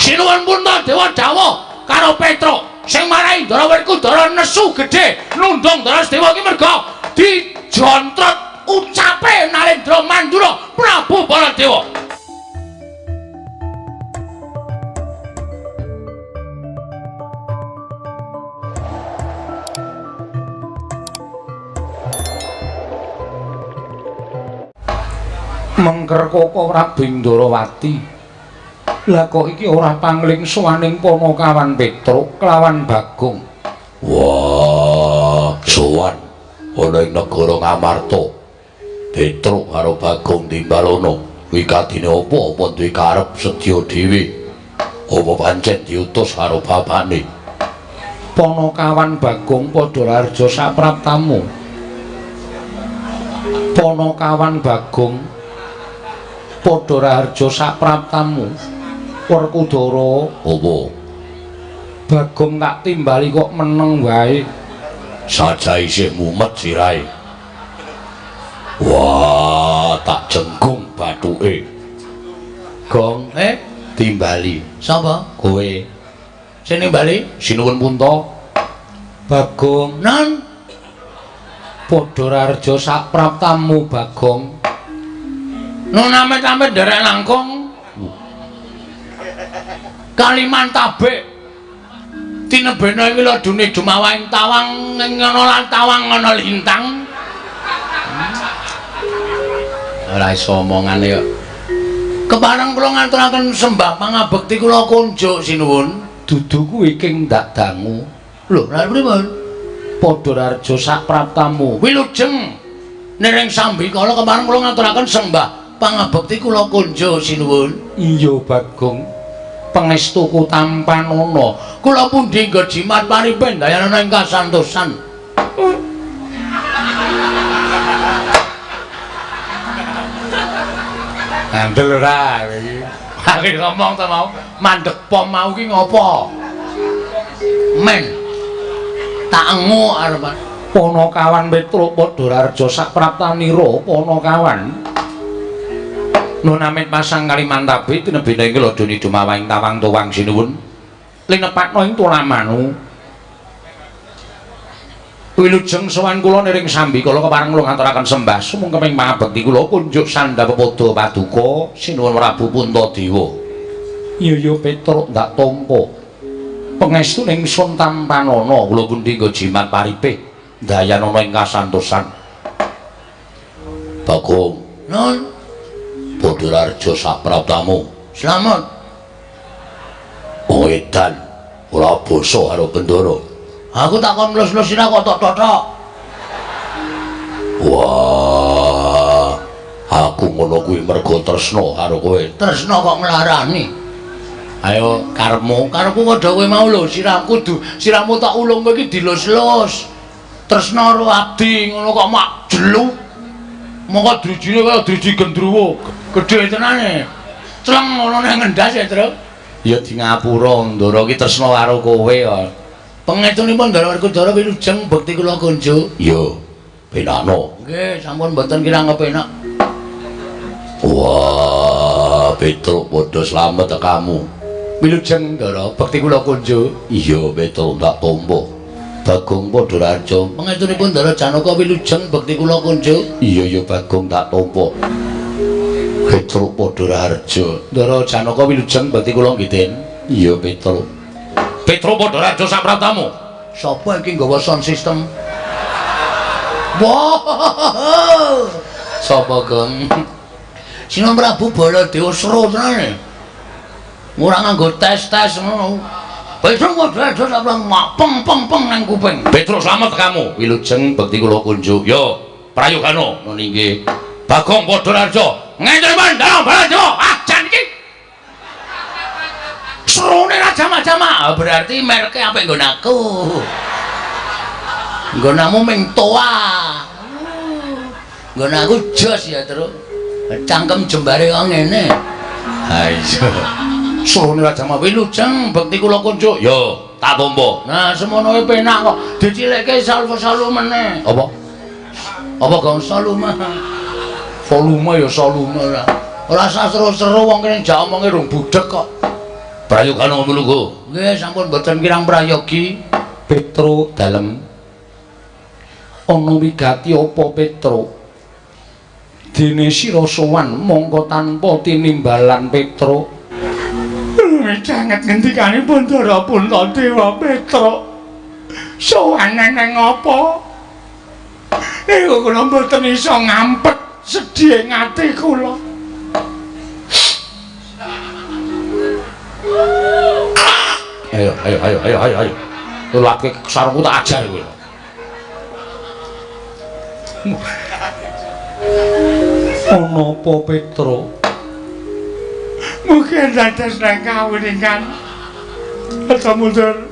Sinuwun Puntadewa dawuh karo Petruk sing marai Ndara Werkudara nesu gedhe nundung Ndara Sadewa iki merga dijontrot ucape Narendra Mandura Prabu Baladewa. Mengker Koko Prabu Ndorowati. Lah kok iki ora pangling sowaning Panakawan Petruk kelawan Bagong. Wah, sowan ana ing negara Ngamarta. Petruk karo Bagong timbalono. Kuwi kadine apa apa duwe karep sedya dhewe. Apa pancen diutus karo bapakne? Panakawan Bagong padha raharja sapraptamu. Panakawan Bagong padha raharja sapraptamu. Werkudara, apa? Bagong tak timbali kok meneng wae. Saja isih mumet sirahe. Wah, tak jenggung bathuke. Gong, timbali. Sapa? Kowe. Sing nimbali? Sinuwun Punta. Bagong, nan padha raharja sapraptamu Bagong. Nun amit-amit nderek langkung. Kalimantabek tinebena ing ladune dumawahing tawang ing ana lan tawang ana lintang. Ora iso omongane kok. Kepareng kula ngaturaken sembah pangabekti kula kunjuk sinuwun. Dudu kuwi king ndak dangu. Lho, lha pripun? Padha raharja sapraptamu. Wilujeng niring sambikala kepareng kula ngaturaken sembah pangabekti kula kunjuk sinuwun. Iya Bagong. Pangestuku tampanana. Kula pundi nggo jimat paripe ndayanana ing kasantosan. Andel ora iki. Aku ngomong ta mau, mandek pom mau ki ngopo? Men. Tak engu arep. Panakawan Petruk padha raharja sapraptanira Panakawan. Nun amit pasang Kalimantabe tinebene ing ladune dumawahing tawang tuwang sinuwun. Linepakna ing tulamanu. Wilujeng sowan kula niring sambikala kepareng kula ngaturaken sembah sumungkeping pangabekti kula kunjuk sandha pepadha paduka sinuwun Prabu Puntadewa. Iya ya Petruk ndak tampa. Pangestune ingsun tampanana kula pundi nggo jimat paripe ndayanana ing kasantosan. Bagong, nun padha raharja sapraptamu. Slamet. Oh edan, ora basa karo Bendara. Aku tak kon nglus-nglus sira kok tok totok. Wah, aku ngono kuwi mergo tresna karo kowe. Tresna kok nglarani. Ayo karepmu, karepku padha kowe mau lho, sirahku sirahmu tak ulung kowe iki dilus-lus. Tresna karo abdi ngono kok mak jelu. Mongko drijine kaya driji gendruwo. Gedhe tenane. Cleng ngono nang ngendas ya, Truk. Ya di ngapura Ndara iki tresna karo kowe kok. Pangestunipun Ndara Werkudara wilujeng bekti kula kunjuk. Iya, penakno. Nggih, sampun mboten kirang kepenak. Wah, Petruk padha slamet kamu. Wilujeng Ndara, bekti kula kunjuk. Iya, Petruk tak tampa. Bagong padha raharja. Pangestunipun Ndara Janaka wilujeng bekti kula kunjuk. Iya ya Bagong tak tampa. Petruk padha raharja. Ndara Janaka wilujeng bekti kula nggih, Den. Iya, Petruk. Petruk padha raharja sapraptamu. Sapa iki nggawa sound system? Wah. Sapa, Gong? Sinuwun Prabu Baladewa seru tenan. Ora nganggo tes-tes ngono. Petruk padha raharja sapraptamu peng peng peng nang kuping. Petruk slamet kamu. Wilujeng bekti kula kunjuk. Yo, prayogano. Nun inggih. Bagong padha raharja. Ngenten Ndara Baladewa. Ah, jan iki. Serune ra jamak-jamak. Berarti merke apik nggon aku. Nggonamu ming toa. Nggon aku jos ya, Truk. Cangkem jembare kok ngene. Ha iya. Serune ra jamak wilujeng bekti kula kunjuk. Yo, tak tampa. Nah, semono e penak kok. Dicilikke salvo-salvo meneh. Apa? Apa gong volume? Volume ya volume ora. Ora usah seru-seru wong kene jak omonge rung budhek kok. Prayogana mlugu. Nggih, sampun mboten kirang prayogi. Petro dalem. Ana wigati apa Petro? Dene sira sowan mongko tanpa tinimbalan Petro. Sanget ngendikanipun Ndara Puntadewa Petro. Sowan neng apa? Niku kula mboten iso ngampet sedih ing ati kula. Ayo ayo ayo ayo ayo ayo. Lake sarungku tak ajar kowe. Ana apa Petro? Mungkin dados nang kawuningan. Aja mundur.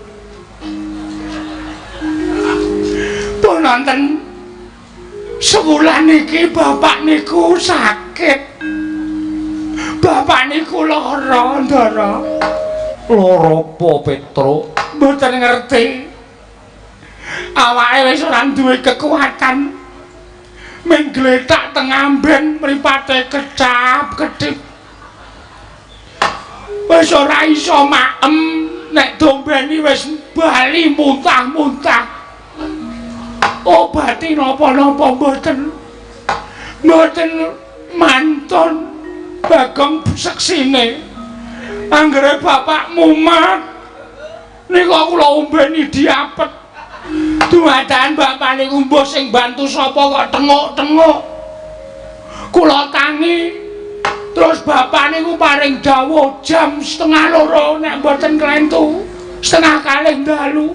Pun nonton sewulan iki bapak niku sakit. Bapak niku lara, Ndara. Lara apa Petro? Mboten ngerti. Awake wis ora duwe kekuatan. Ming gletak teng amben mripate kecap-kedip. Wis ora iso maem, nek dombeni wis bali muntah-muntah. Obati napa-napa mboten. Mboten mantun Bagong seksine. Anggere bapak mumat niku kula ombeni diapet. Dumadakan bapak niku mbuh sing bantu sapa kok tenguk-tenguk. Kula tangi. Terus bapak niku paring dawuh jam 1:30 nek mboten klentu, 1:30 dalu.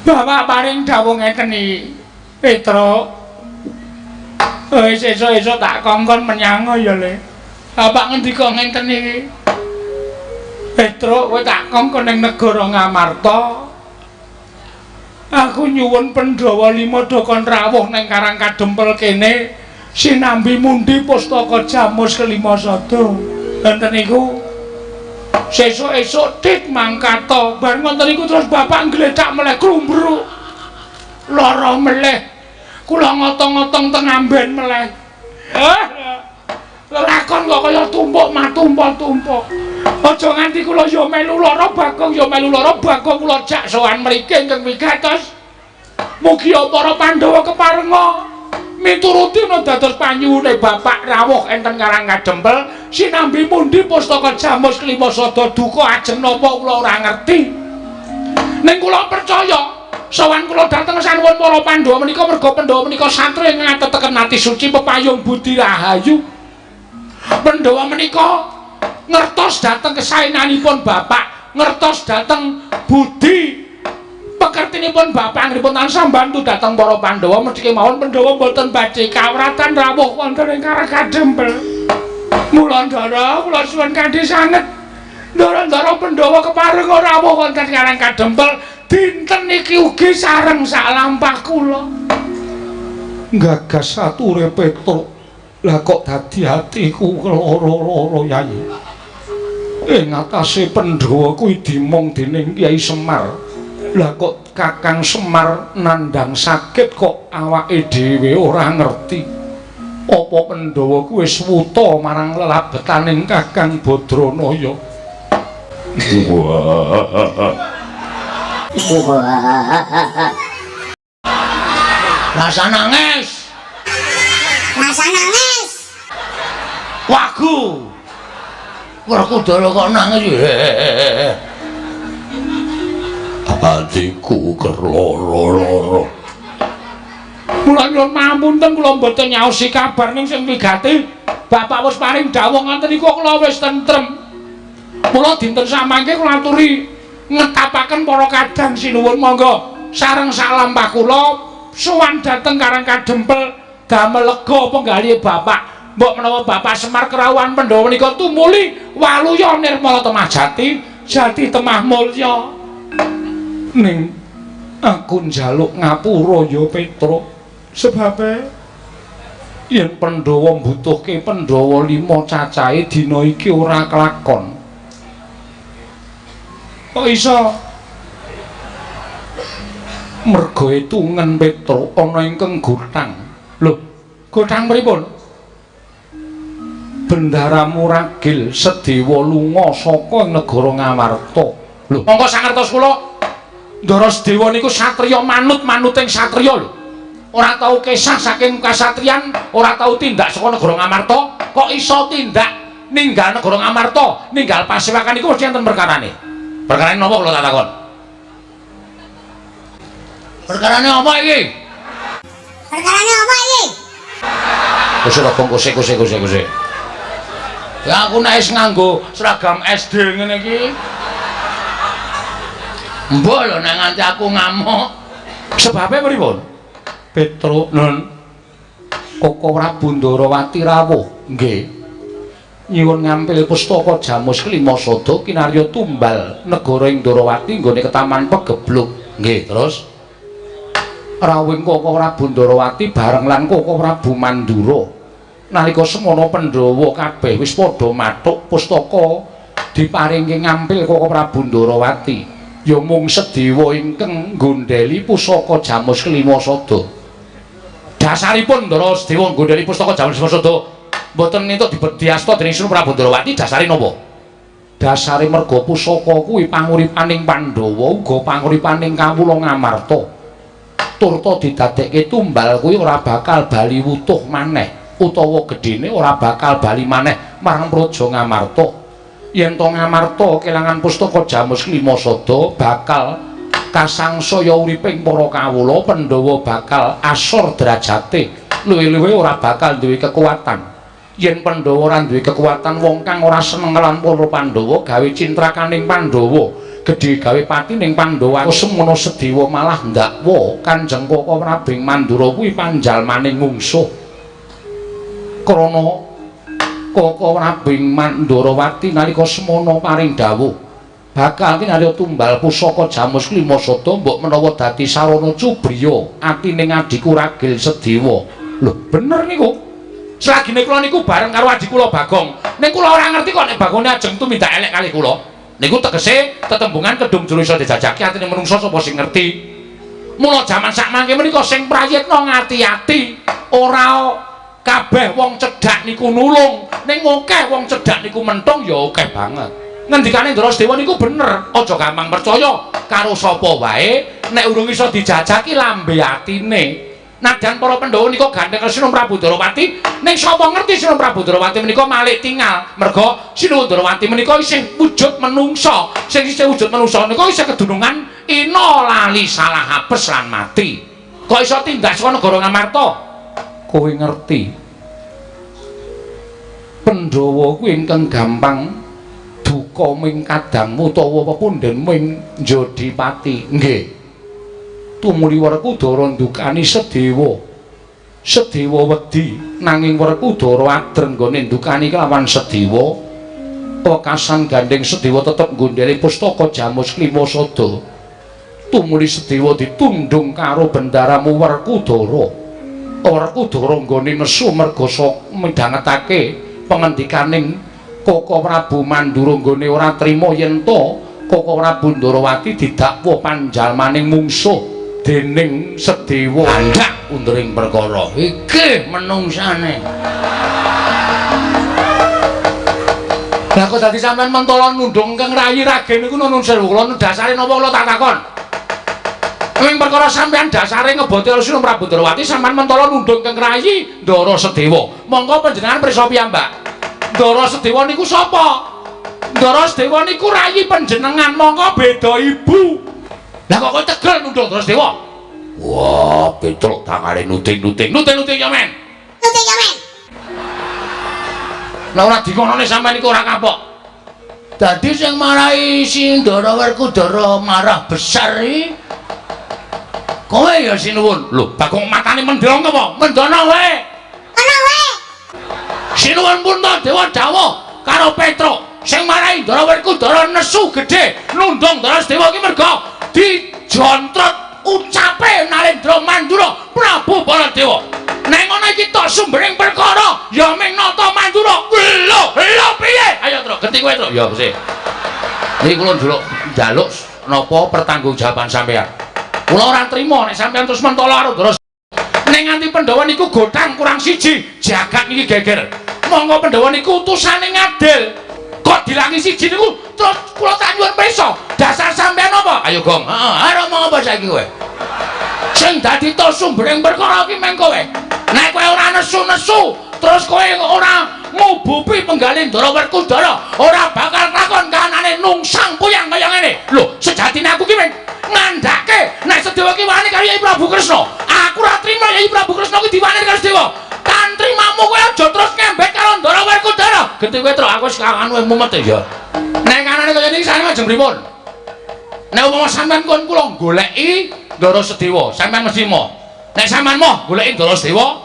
Bapak paring dawuh ngeten iki. Petro. Wis esuk-esuk tak kongkon menyang ya, Le. Bapak ngendika ngenten iki. Petro, kowe tak kongkon ning negara Ngamarta. Aku nyuwun Pandhawa 5 do kon rawuh ning Karang Kadempel kene sinambi mundi pustaka Jamus kelima sada. Wonten niku sesuk-esuk tit mangkata. Bar ngoten niku terus bapak nggletak meleh klumbruk. Lara meleh. Kula ngotong-ngotong teng amben meleh. Lelakon kok kaya tumpuk matumpuk-tumpuk. Aja nganti kula ya melu lara Bagong ya melu lara Bagong kula jak sowan mriki ingkang wigatos. Mugi para Pandhawa keparenga mituruti ana dados panyuwune bapak rawuh enten Karang Kadempel sinambi mundi pustaka Jamus kelima sada duka ajeng napa kula ora ngerti. Ning kula percaya sowan kula dhateng sanuwun para Pandhawa menika merga Pandhawa menika satria ngateteken ati suci pepayung budi rahayu. Pandhawa menika ngertos dhateng kesaenanipun bapak, ngertos dhateng budi pekertinipun bapak anggenipun tansah mbantu dhateng para Pandhawa mesti kemawon Pandhawa mboten badhe kawratan rawuh wonten ing Karang Kadempel. Mula Ndara kula suwun kanthi sanget. Ndara-ndara Pandhawa kepareng rawuh wonten Karang Kadempel dinten iki ugi sareng saklampah kula. Gagas ature Petro. Lah kok dadi atiku loro-loro Yai. Ing atase Pandhawa kuwi dimong dening Kyai Semar. Lah kok Kakang Semar nandhang sakit kok awake dhewe ora ngerti. Apa Pandhawa kuwi wis wuta marang lelabetaning Kakang Badranaya? Rasa nangis. Rasa nangis. Wagu. Werkudara kok nangis. Atiku kerloro-loro. Mula nyuwun pangapunten kula mboten nyaosi kabar ning sing wigati. Bapak wis paring dawuh ngoten niku kula wis tentrem. Mula dinten samangke kula aturi ngetapaken para kadang sinuwun monggo sareng saklampah kula sowan dhateng Karang Kadempel damel lega penggalihe bapak. Mbok menawa Bapak Semar kerawuhan Pandhawa menika tumuli waluya nirmala temah jati, jati temah mulya. Ning aku njaluk ngapura ya Petro. Sebabe yen Pandhawa mbutuhke Pandhawa 5 cacahe dina iki ora kelakon. Kok iso? Merga etungen Petro ana ingkang gothang. Lho, gothang pripun? Bendaramu ragil Sedewa lunga saka negara Ngamarta. Lho, monggo sangertos kula. Ndara Sedewa niku satriya manut-manuting satriya lho. Ora tau kesah saking kasatriyan, ora tau tindak saka negara Ngamarta, kok iso tindak ninggal negara Ngamarta, ninggal pasewakan niku mesti enten perkarane. Perkarane napa kula tak takon? Perkarane apa iki? Perkarane apa iki? Wis ora bong kose kose kose kose. Ya aku nek wis nganggo seragam SD ngene iki. Mbok lho nek nganti aku ngamuk. Sebabe pripun? Petruk nun Koko Prabu Ndarawati rawuh. Nggih. Nyuwun ngampil pustaka Jamus Klima Sada kinarya tumbal negara ing Ndarawati nggone ketaman Pegebluk. Nggih, terus rawuhing Koko Prabu Ndarawati bareng lan Koko Prabu Mandura. Nalika semono Pandhawa kabeh wis padha mathuk pustaka diparingke ngampil Koko Prabu Ndarawati. Ya mung Sedewa ingkang nggondheli pusaka Jamus Klima Sada. Dasaripun Ndara Sedewa nggondheli pustaka Jamus Klima Sada mboten entuk dibedhiyasta dening Sri Prabu Ndarawati dasare napa? Dasare merga pusaka kuwi panguripaning Pandhawa uga panguripaning kawula Ngamarta. Turta didadekke tumbal kuwi ora bakal bali wutuh maneh utawa gedhene ora bakal bali maneh marang Praja Ngamarta. Yen to Ngamarta kelangan pustaka Jamus Klima Sada bakal kasangsaya uriping para kawula, Pandhawa bakal asor derajate, luwih-luwih ora bakal duwe kekuatan. Yen Pandhawa ora duwe kekuatan, wong kang ora seneng lan para Pandhawa gawe cintrakaning Pandhawa, gedhe gawe pati ning Pandhawa. Semono Sedewa malah ndakwa Kanjeng Koko Prabu Mandura kuwi panjalmaning mungsuh. Krana Koko Prabu Mandarawati nalika semono paring dawuh bakal kinarya tumbal pusaka Jamus Klima Sada mbok menawa dadi sarana cubriya atine adhiku ragil Sedewa. Lho bener niku. Selagine kula niku bareng karo adhi kula Bagong. Ning kula ora ngerti kok nek Bagone ajeng tumindak elek kali kula. Niku tegese tetembungan kedung jero iso dijajaki atine menungsa sapa sing ngerti. Mula jaman sakmangke menika sing prayitna ngati-ati, ora kabeh wong cedhak niku nulung, ning akeh wong cedhak niku mentung ya akeh banget. Ngendikane Ndara Sedewa niku bener, aja gampang percaya karo sapa wae nek urung iso dijajaki lambe atine. Nadyan para Pandhawa nika gandeng karo Sinuwun Prabu Ndarawati, ning sapa ngerti Sinuwun Prabu Ndarawati menika malik tingal, merga Sinuwun Ndarawati menika isih wujud menungsa, sing isih wujud menungsa nika isih kedunungan ina lali salah apes lan mati. Kok iso tindak saka negara Ngamarta? Kowe ngerti Pandhawa kuwi ingkang gampang duka ming kadang utawa pepundhen ming Jodipati. Nggih. Tumuli Werkudara ndukani Sedewa. Sedewa wedi nanging Werkudara adreng nggone ndukani kelawan Sedewa. Wekasan gandeng Sedewa tetep nggondheli pustaka Jamus Klima Sada. Tumuli Sedewa ditundung karo bendaramu Werkudara. Werkudara nggone nesu merga midhangetake pengendikaning Koko Prabu Mandura nggone ora trima yen to Koko Prabu Ndarawati didakwa panjalmaning mungsuh dening Sedewa. Andhak undering perkara iki menungsane. Lah kok dadi sampean mentala nundung kang rayi ragen niku nun sewu kula dasare napa kula tak takon. Ing perkara sampean dasare ngeboti Sinuwun Prabu Ndarawati sampean mentala nundung kang rayi Ndara Sedewa. Monggo panjenengan prisa piyambak. Ndara Sedewa niku sapa? Ndara Sedewa niku rayi panjenengan, monggo beda ibu. Lah kok kowe tegel nundung Ndara Sedewa? Wah, Petruk tangane nuting-nuting. Nuting-nuting ya men. Nuting ya men. Lah ora dikonone sampean niku ora kapok. Dadi sing marahi si Ndara Werkudara marah besar iki kowe ya sinuwun. Lho, Bagong matane mendong apa? Mendono wae. Ana wae. Sinuwun Puntadewa dawuh karo Petruk sing marahi Ndara Werkudara nesu gedhe nundung Ndara Sedewa iki merga dijontrot ucape Narendra Mandura Prabu Baladewa. Nek ngono iki tok sumbering perkara ya ming nata Mandura. Lho, lho piye? Ayo Truk, genti kowe Truk. Ya mesti. Niki kula njaluk napa pertanggungjawaban sampean. Kula ora trima nek sampean terus mentala karo Ndara. Nek nganti Pandhawa niku gotang kurang siji, jagat niki geger. Monggo Pandhawa niku utusane ngadil. Kok dilangi siji niku terus kula tak nyuwun pirsa. Dasar sampean apa? Ayo Gong. Heeh, arep omong apa saiki kowe? Sing dadi to sumbering perkara iki meng kowe. Nek kowe ora nesu-nesu, terus kowe ora ngubupi penggalih Ndara Werkudara, ora bakal lakon kahanane nungsang puyang kaya ngene. Lho, sejatine aku ki meng ngandhake nek Sedewa ki wani karo Yai Prabu Kresna. Aku ora trima Yai Prabu Kresna ki diwani karo Sedewa. Tan trimamu kowe aja terus ngembek karo Ndara Werkudara. Genti kowe truk aku wis anu mumet ya. Nek kanane kaya niki sampeyan ajeng pripun? Nek umpama sampeyan kon kula goleki Ndara Sedewa, sampeyan mesti moh. Nek sampeyan moh goleki Ndara Sedewa,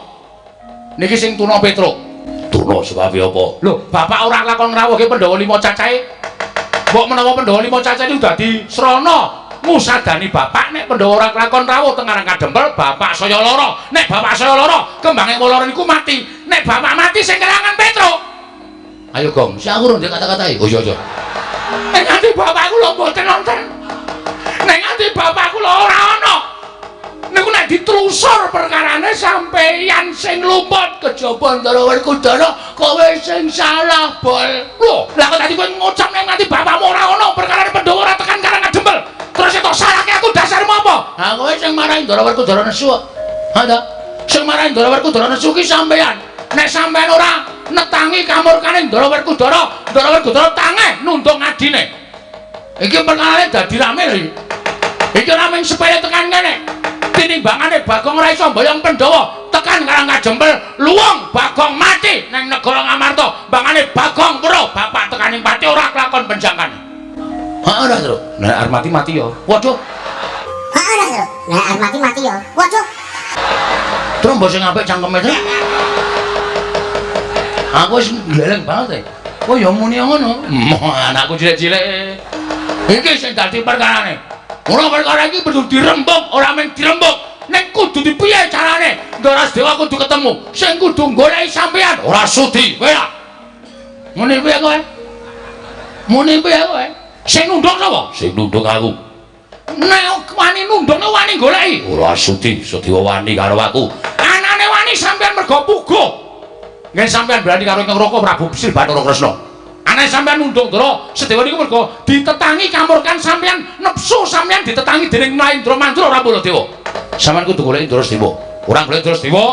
niki sing tuna Petruk. Tuna sebab apa? Lho, bapak ora lakon ngrawuhke Pandhawa 5 cacahe. Mbok menawa Pandhawa 5 cacahe niku dadi srana ngusadani bapak nek Pandhawa ora lakon rawuh teng Karang Kadempel, bapak saya lara. Nek bapak saya lara, kembange lara niku mati. Nek bapak mati sing kelangan Petruk. Ayo Gong, sik aku urung kata-katai. Oh iya iya. Nek nganti bapakku lho mboten nonton. Nek nganti bapakku lho ora ana. Niku nek ditelusur perkarane sampeyan sing lumput kejaba Ndara Werkudara kowe sing salah, Bol. Lho, lah kok tadi kowe ngucap nek nganti bapakmu ora ana perkarane Pandhawa ora tekan Karang Kadempel. Terus itu salahke aku dasarmu apa? Ha kowe sing marahi Ndara Werkudara nesu kok. Ha ta? Sing marahi Ndara Werkudara nesu ki sampeyan. Nek sampeyan ora netangi kamurkane Ndara Werkudara, Ndara Werkudara tangeh nundung adine. Iki perkarane dadi rame lho iki. Iki ora mung sepele tekan kene. Tinimbangane Bagong ora iso mboyong Pandhawa tekan Karang Kadempel, luwung Bagong mati nang negara Ngamarta. Mbangane Bagong weruh bapak tekaning pati ora kelakon penjangkan. Heeh ora, Truk. Nek arep mati mati ya. Waduh. Heeh ora, Truk. Nek arep mati mati ya. Waduh. Truk mbok sing apik cangkeme, Truk. Aku wis gleleng banget e. Oh ya muni ngono. Moh anakku cilik-cilik. Iki sing dadi perkarane. Ora perkara iki kudu dirembug, ora mung dirembug. Nek kudu dipiye carane? Ndara Sedewa kudu ketemu. Sing kudu goleki sampeyan ora sudi kowe. Muni piye kowe? Muni piye kowe? Sing nunduk sapa? Sing nunduk aku. Nek wani nunduk wani goleki. Ora sudi, Sedewa wani karo aku. Anane wani sampeyan mergo puguh. Nggih sampeyan berani karo Ingkang Raka Prabu Silbathara Kresna. Anane sampeyan nunduk Ndara Sedewa niku mergo ditetangi kamurkan sampeyan, nepsu sampeyan ditetangi dening Mahendra Mandra ora Baladewa. Sampeyan kudu goleki Ndara Sedewa. Ora goleki Ndara Sedewa,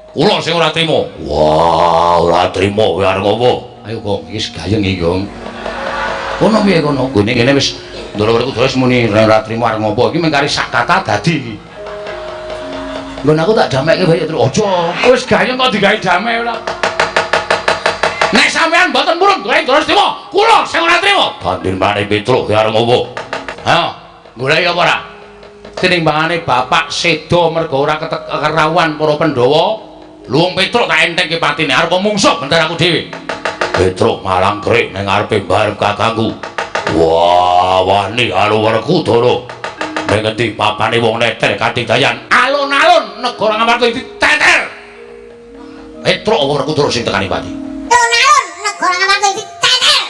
kula sing ora trima. Wah, ora trima kowe arep ngopo? Ayo Gong, iki wis gayeng iki, Gong. Kono piye kono? Nggone kene wis Ndara Werkudara wis muni ora trima arep ngopo. Iki mung kari sak kata dadi iki. Nggon aku tak damekke bae terus aja. Wis gayeng kok digawe damai ora. Nek sampeyan mboten purun goleki Ndara Sedewa, kula sing ora trima. Bandin maneh Petruk kowe arep ngopo? Ha, goleki apa ora? Tinimbangane bapak seda mergo ora kerawuhan para Pandhawa, luwung Petruk tak entengke patine arep mungsuh bentar aku dhewe. Petruk malang krik ning ngarepe barep kakangku. Wah, wani karo Werkudara. Ning ngendi papane wong neter katidayan? Alun-alun negara Ngamarta diteter. Petruk apa Werkudara sing tekani pati? Alun-alun negara Ngamarta diteter.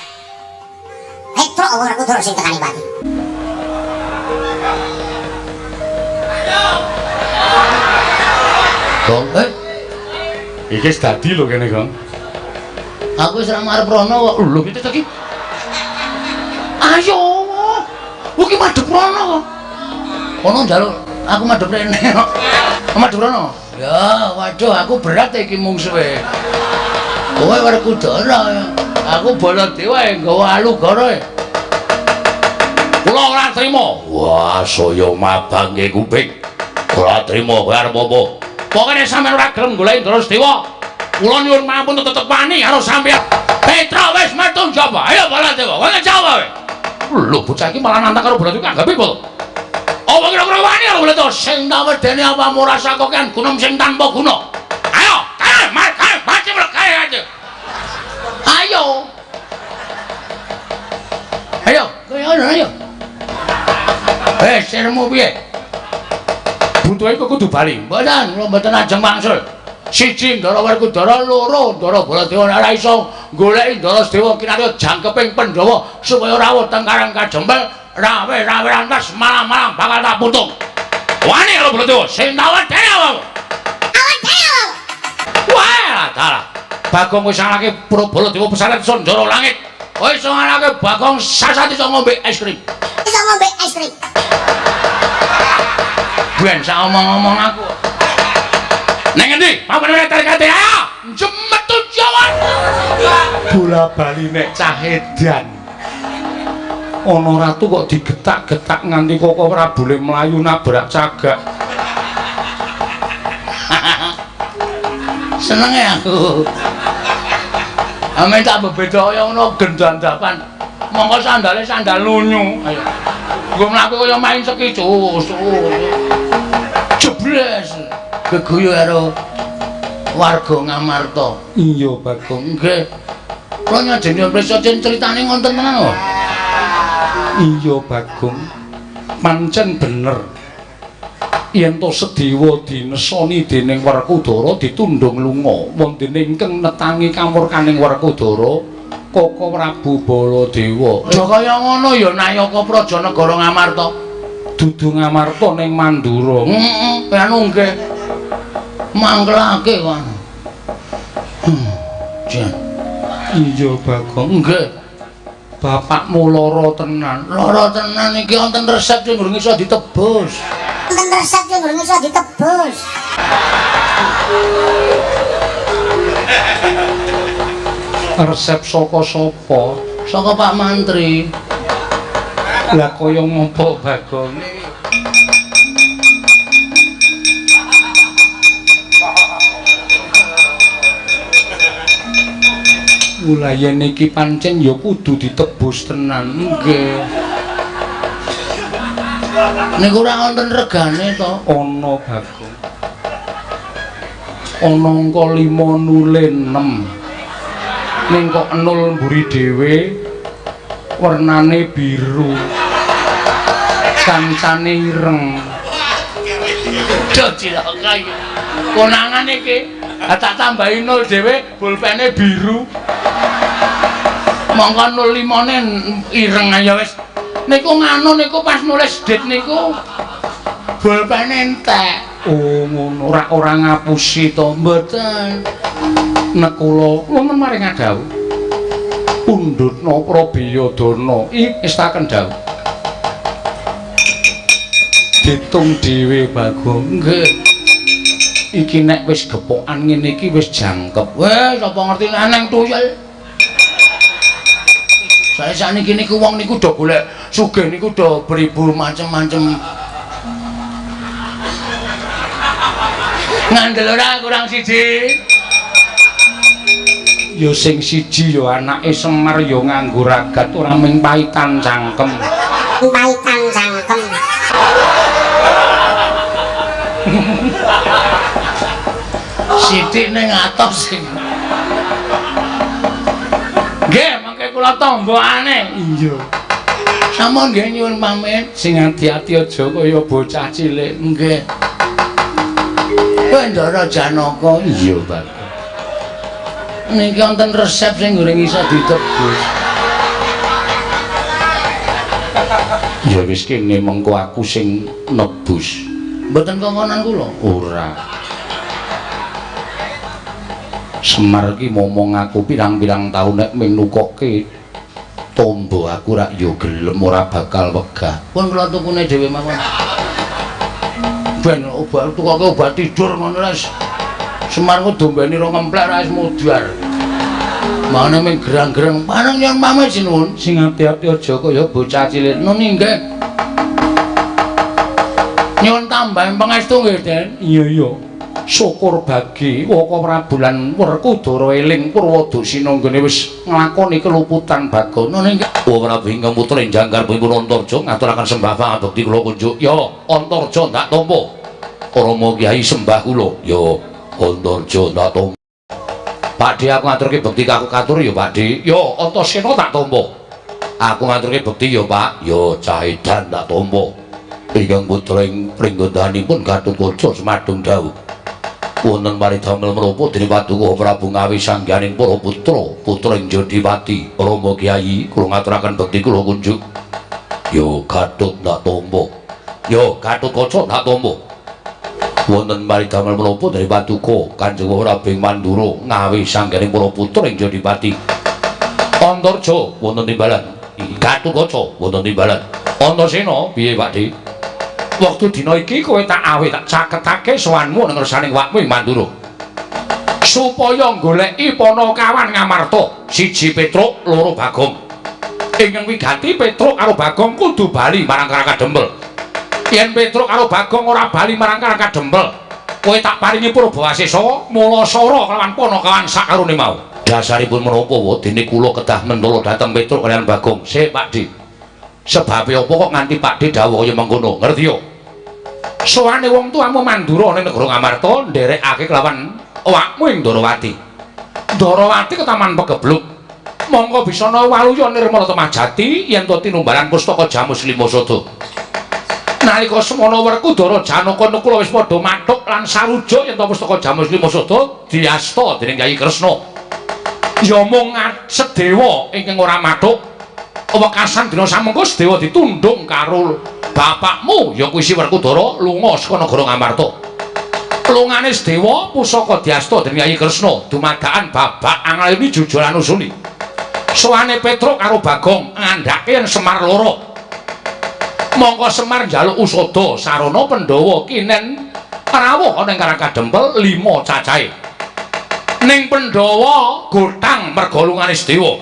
Petruk apa Werkudara sing tekani pati? Gong, Iki wis dadi lho kene, Gong. Aku wis ora marep rono kok. Lho, piye to iki? Ayo. Iki madhep rono kok. Kono njaluk aku madhep rene kok. Madhep rono. Ya, waduh aku berat iki mungsuhe. Kowe Werkudara. Aku Baladewa nggawa alugara. Kula ora trima. Wah, saya mabangke kuping. Ora trima kowe arep apa? Pokoke sampeyan ora gelem goleki Ndara Sedewa, kula nyuwun mampun tetep wani karo sampeyan. Petruk wis metu njaba. Ayo Baladewa, kowe ngejawab kowe. Lho, bocah iki malah nantang karo Baladewa anggape apa to? Apa kira-kira wani karo Baladewa? Sing tak wedeni apamu rasa kokean gunung sing tanpa guna. Ayo, kae, kae, mati kae aja. Ayo. Ayo, kowe ngono ayo. Eh, sirmu piye? Buntuhe kok kudu bali. Mboten, kula mboten ajeng wangsul. Siji Ndara Werkudara, loro Ndara Baladewa ora iso goleki Ndara Sedewa kinarya jangkeping Pandhawa supaya rawuh teng Karang Kadempel, rawe-rawe rantas malang-malang bakal tak putung. Wani karo Baladewa, sing tak wedeni awakmu. Awak dhewe. Wah, dalah. Bagong wis ngalahke Baladewa pesaret Sandara langit. Kowe iso ngalahke Bagong sasat iso ngombe es krim. Iso ngombe es krim. Ben sak omong-omong aku. Neng endi? Papan tarikate ayo. Jemetu Jawa. Bola bali nek cah edan. Ana ratu kok digetak-getak nganti kok ora boleh mlayu nabrak cagak. Senenge aku. Ame tak bebeda kaya ngono gendandapan. Mongko sandale sandal lunyu. Ayo. Nggo mlaku kaya main seki cus. Jebles. Geguyu karo warga Ngamarta. Iya, Bagong. Nggih. Kula nyajeni prisa critane ngonten tenan kok. Iya, Bagong. Pancen bener. Yen to Sedewa dinesoni dening Werkudara ditundhung lunga, wonten ingkang netangi kamurkaning Werkudara Koko Prabu Baladewa. Aja kaya ngono ya Nayaka Praja Negara Ngamarta. Dudu Ngamarta ning Mandura. Heeh, anu nggih. Mangkelake kok. Jan. Iya, Bagong. Nggih. Bapakmu lara tenan. Lara tenan iki wonten resep sing durung iso ditebus. Wonten resep sing durung iso ditebus. Resep saka sapa? Saka Pak Mantri. Lah kaya ngopo, Bagong? Mula yen iki pancen ya kudu ditebus tenan. Nggih. Niku ora wonten regane to? Ana, Bagong. Ana angka 5 nule 6. Ning kok 0 mburi dhewe wernane biru. Kancane ireng. Duh cilaka iki. Konangan iki. Tak tambahi 0 dhewe pulpene biru. Mongko 05-ne ireng aja wis. Niku nganu niku pas nulis dit niku pulpene entek. Oh ngono, ora ngapusi to? Mboten. Nek kula wonten maring adhawuh pundhutna Prabiyadana estaken dawuh. Ditung dhewe, Bagong. Nggih. Iki nek wis gepokan ngene iki wis jangkep. Wes sapa ngerti nek tuyul. Sae saniki niku wong niku do golek sugih niku do beribu macem-macem. Ngandel ora kurang siji. Ya sing siji ya anake Semar ya nganggo ragat ora mung paitan cangkem. Paitan cangkem. Sithik ning atos sing. Nggih, mangke kula tombokane. Iya. Sampun nggih nyuwun pamit. Sing ati-ati aja kaya bocah cilik. Nggih. Kowe Ndara Janaka. Iya, Pak. Niki wonten resep sing goreng iso ditebus. Ya wis kene mengko aku sing nebus. Mboten kongkonan kula. Ora. Semar iki momong aku pirang-pirang taun nek ming nukokke tombo aku rak yo gelem ora bakal wegah. Pun kula tukune dhewe mawon. Ben obat tukoke obat tidur ngono wis. Semar ku dombeni rong ngemplek ra wis mudhar. Mangane ming gerang-gerang. Pareng nyuwun pamit sinuwun. Sing ati-ati aja kaya bocah cilik. Nuni nggih. Nyuwun tambahan pangestu nggih, Den. Iya iya. Syukur bagi Waka Prabu lan Werkudara eling Purwadasina nggone wis nglakoni keluputan Bagong. Nuni nggih. Waka Prabu ingkang putra jangkar pun Antarja ngaturaken sembah pangabekti kula kunjuk. Ya, Antarja ndak tampa. Rama Kyai sembah kula. Ya, Antarja ndak tampa. Pakde aku ngaturke bekti kaku katur ya, Pakde. Ya, Antasena tak tampa. Aku ngaturke bekti ya, Pak. Ya, cah edan tak tampa. Ingkang putra ing pringgondanipun Gatotkaca semadung dawuh. Wonten paridamel menapa dening Paduka Prabu Ngawi sangganing para putra, putra ing Jodipati, Rama Kyai kula ngaturaken bekti kula kunjuk. Ya Gatot ndak tampa. Ya Gatotkaca ndak tampa. Wonten maridamel menapa dari paduka Kanjeng Prabu Mandura ngawi sangganing para putra ing Jodipati. Antarja wonten timbalan. Gatotkaca wonten timbalan. Antasena piye Pak Di? Wektu dina iki kowe tak awe tak caketake sowanmu nang ngersaning wakmu ing Mandura. Supaya goleki Panakawan Ngamarta, siji Petruk, loro Bagong. Ingkang wigati Petruk karo Bagong kudu bali marang Karang Kadempel. Yen Petruk karo Bagong ora bali marang Karang Kadempel, kowe tak paringi Purbawasesa mulasara kelawan Panakawan sakarone mau. Dasaripun menapa dene kula kedah mentala dhateng Petruk kaliyan Bagong? Sik Pak Di. Sebabe apa kok nganti Pak Di dawuh kaya mengkono? Ngerti yo? Sowane wong tuamu Mandura ning negara Ngamarta nderekake kelawan awakmu ing Ndarawati. Ndarawati ketaman pegebluk. Mongko bisana waluya nirmala temah jati yen to tinumbalan pustaka Jamus Lima Sada. Nalika semana Werkudara Janaka Nakula wis padha mathuk lan sarujuk yen to pustaka Jamus Lima Sada diasta dening Kyai Kresna. Ya mung Sedewa ingkang ora mathuk. Wekasan dina samengko Sedewa ditundung karo bapakmu ya kuwi si Werkudara lunga saka negara Ngamarta. Lungane Sedewa pusaka diasta dening Kyai Kresna dumadakan babak angalini jujur anusuli. Sowane Petruk karo Bagong ngandhake yen Semar loro. Mongko Semar njaluk usada sarana Pandhawa kinen rawuh ana ing Karang Kadempel 5 cacahe. Ning Pandhawa gotang merga lungane Sedewa.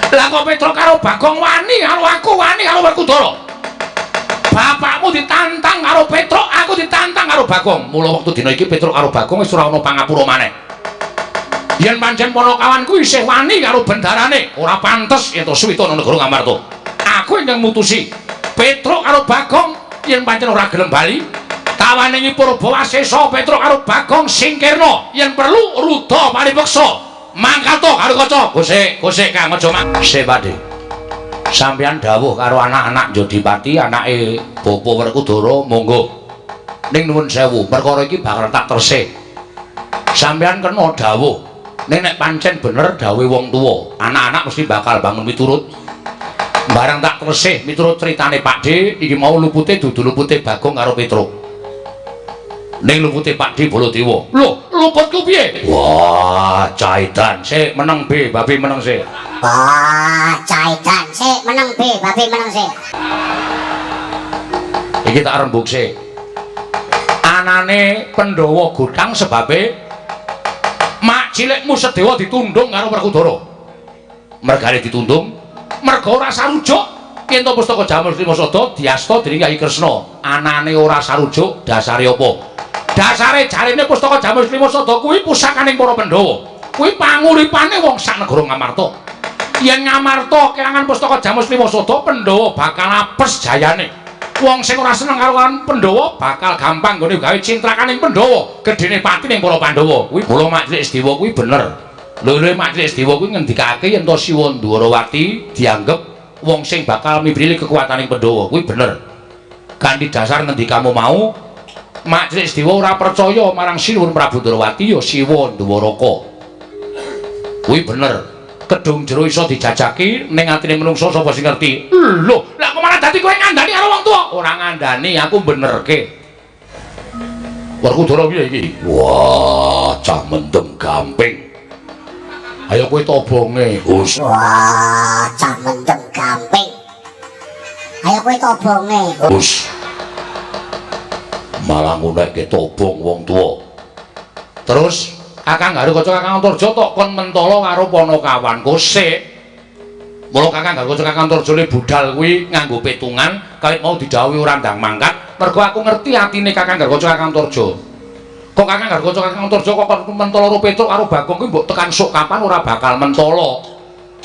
Lah kok Petruk karo Bagong wani karo aku, wani karo Werkudara. Bapakmu ditantang karo Petruk, aku ditantang karo Bagong. Mula wektu dina iki Petruk karo Bagong wis ora ana pangapura maneh. Yen pancen Panakawanku isih wani karo bendarane, ora pantes yen to suwita ana negara Ngamarta. Aku ingkang mutusi Petruk karo Bagong yen pancen ora gelem bali, tawaningi Purbawasesa Petruk karo Bagong singkirna, yen perlu ruda paripeksa. Mangkat karo kaca. Gosek, gosek Kang aja mang. Sik Pakde. Sampeyan dawuh karo anak-anak Jodipati, anake Bapak Werkudara, monggo. Ning nuwun sewu, perkara iki bakal tak tersih. Sampeyan kena dawuh. Ning nek pancen bener dawuhe wong tuwa, anak-anak mesti bakal bangun miturut. Barang tak tersih miturut critane Pakde, iki mau lupute dudu lupute Bagong karo Petruk. Ning lupute Pakde Baladewa. Lho, luputku piye? Wah, caitan sik meneng be, babe meneng sik. Wah, caitan sik meneng be, babe meneng sik. Iki tak rembug sik. Anane Pandhawa gotang sebabe mak cilikmu Sedewa ditundung karo Werkudara. Mergane ditundung, merga ora sarujuk yen to pustaka Jamus Lima Sada diasta dening Kyai Kresna. Anane ora sarujuk dasare apa? Dasare jarene pustaka Jamus Lima Sada kuwi pusakaning para Pandhawa. Kuwi panguripane wong sak negara Ngamarta. Yen Ngamarta kelangan pustaka Jamus Lima Sada, Pandhawa bakal apes jayane. Wong sing ora seneng karo Pandhawa bakal gampang nggone gawe cintrakaning Pandhawa, gedene pati ning para Pandhawa. Kuwi mula Mak Cilik Sedewa kuwi bener. Lho Mak Cilik Sedewa kuwi ngendikake yen to Siwa Ndwarawati dianggep wong sing bakal mibrili kekuataning Pandhawa. Kuwi bener. Kanthi dasar ngendikamu mau, Mak Cilik Sedewa ora percaya marang Sinuwun Prabu Ndrawati ya Siwa Ndwaraka. Kuwi bener. Kedung jero iso dijajaki ning atine menungsa sapa sing ngerti. Lho, lah kok malah dadi kowe ngandani karo wong tuwa? Ora ngandani, aku benerke. Werkudara piye iki? Wah, cah mendem gamping. Ayo kowe tobonge. Us. Wah, cah mendem gamping. Ayo kowe tobonge. Us. Malah ngunekke tobong wong tuwa. Terus Kakang Garukaca Kakang Antarja tok kon mentala karo Panakawan kosek. Mula Kakang Garukaca Kakang Antarja le budal kuwi nganggo petungan kawit mau didhawuhi ora ndang mangkat, mergo aku ngerti atine Kakang Garukaca Kakang Antarja. Kok Kakang Garukaca Kakang Antarja kok kon mentala karo Petruk karo Bagong kuwi mbok tekan sok kapan ora bakal mentala.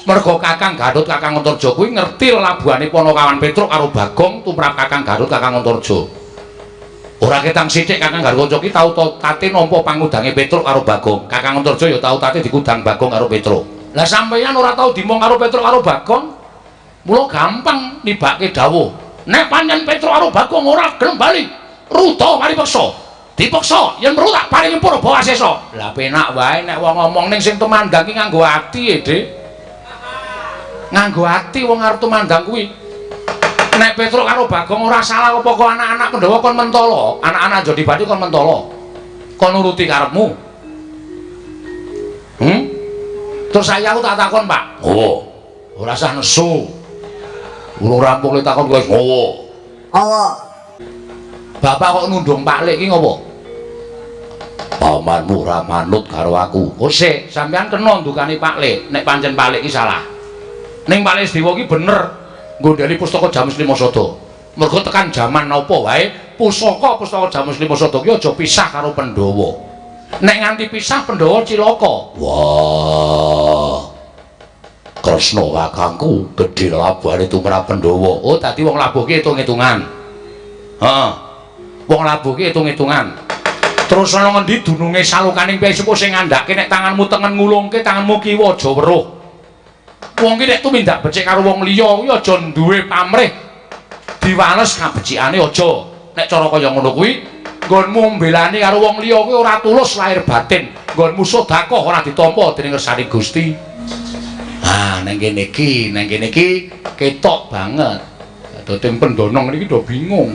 Mergo Kakang Garut Kakang Antarja kuwi ngerti lelabuhane Panakawan Petruk karo Bagong tumrap Kakang Garut Kakang Antarja. Ora ketang sithik Kakang Garukaca ki tau tate nampa pangudange Petruk karo Bagong. Kakang Antarja ya tau tate dikudang Bagong karo Petruk. Lah sampeyan ora tau dimong karo Petruk karo Bagong, mula gampang nibake dawuh. Nek pancen Petruk karo Bagong ora gelem bali, ruda paripeksa. Dipeksa yen perlu tak paringi Purbawasesa. Lah penak wae nek wong ngomong ning sing tumandang ki nganggo ati e, Dik. Nganggo ati wong arep tumandang kuwi. Nek Petruk karo Bagong ora salah apa kok anak-anak Pandhawa kon mentolo, anak-anak Jodipati kon mentolo. Kon nuruti karepmu. Terus saya aku tak takon, Pak. Oh. Ora usah nesu. Urung rampung le takon kowe ngowo. Ngowo. Bapak kok nundung Pak Lek iki ngopo? Pamanmu ora manut karo aku. Oh sik, sampean kena ndukani Pak Lek nek pancen Pak Lek iki salah. Ning Pak Lek Sedewa iki bener nggondheli pustaka Jamus Lima Sada. Mergo tekan jaman napa wae pusaka-pusaka Jamus Lima Sada ki aja pisah karo Pandhawa. Nek nganti pisah Pandhawa cilaka. Wah. Kresna kakangku gedhe labuhane tumrap Pandhawa. Oh, dadi wong labuh ki hitung-hitungan. Heeh. Wong labuh ki hitung-hitungan. Terus ana ngendi dununge salukaning piyai sepuh sing ngandhake nek tanganmu tengen ngulungke, tanganmu kiwa aja weruh. Wong ki nek tumindak becik karo wong liya kuwi aja duwe pamrih. Diwales kabecikane aja. Nek cara kaya ngono kuwi, nggonmu mbelani karo wong liya kuwi ora tulus lahir batin. Nggonmu sedekah ora ditampa dening ngersane Gusti. Ah, nang kene iki ketok banget. Dadi pendonong niki do bingung.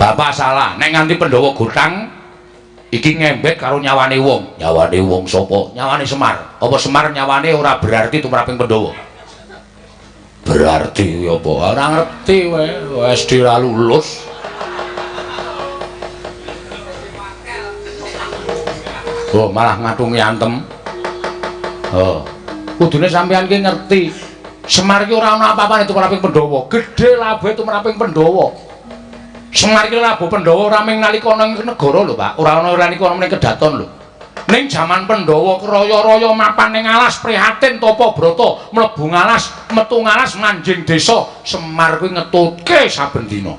Bapak salah, nek nganti Pandhawa gotang iki ngembek karo nyawane wong. Nyawane wong sapa? Nyawane Semar. Apa Semar nyawane ora berarti tumraping Pandhawa? Berarti apa? Ora ngerti wae, SD ora lulus. Oh, malah ngatungi antem. Oh. Kudune sampean ki ngerti. Semar ki ora ana apa-apane tumraping Pandhawa. Gedhe labuhe tumraping Pandhawa. Semar ki labuh Pandhawa ora mung nalika ana ing negara lho, Pak. Ora ana nalika ana ning kedaton lho. Ning jaman Pandhawa kraya-raya mapan ning alas prihatin tapa brata, mlebu ngalas, metu ngalas manjing desa. Semar kuwi ngetutke saben dina.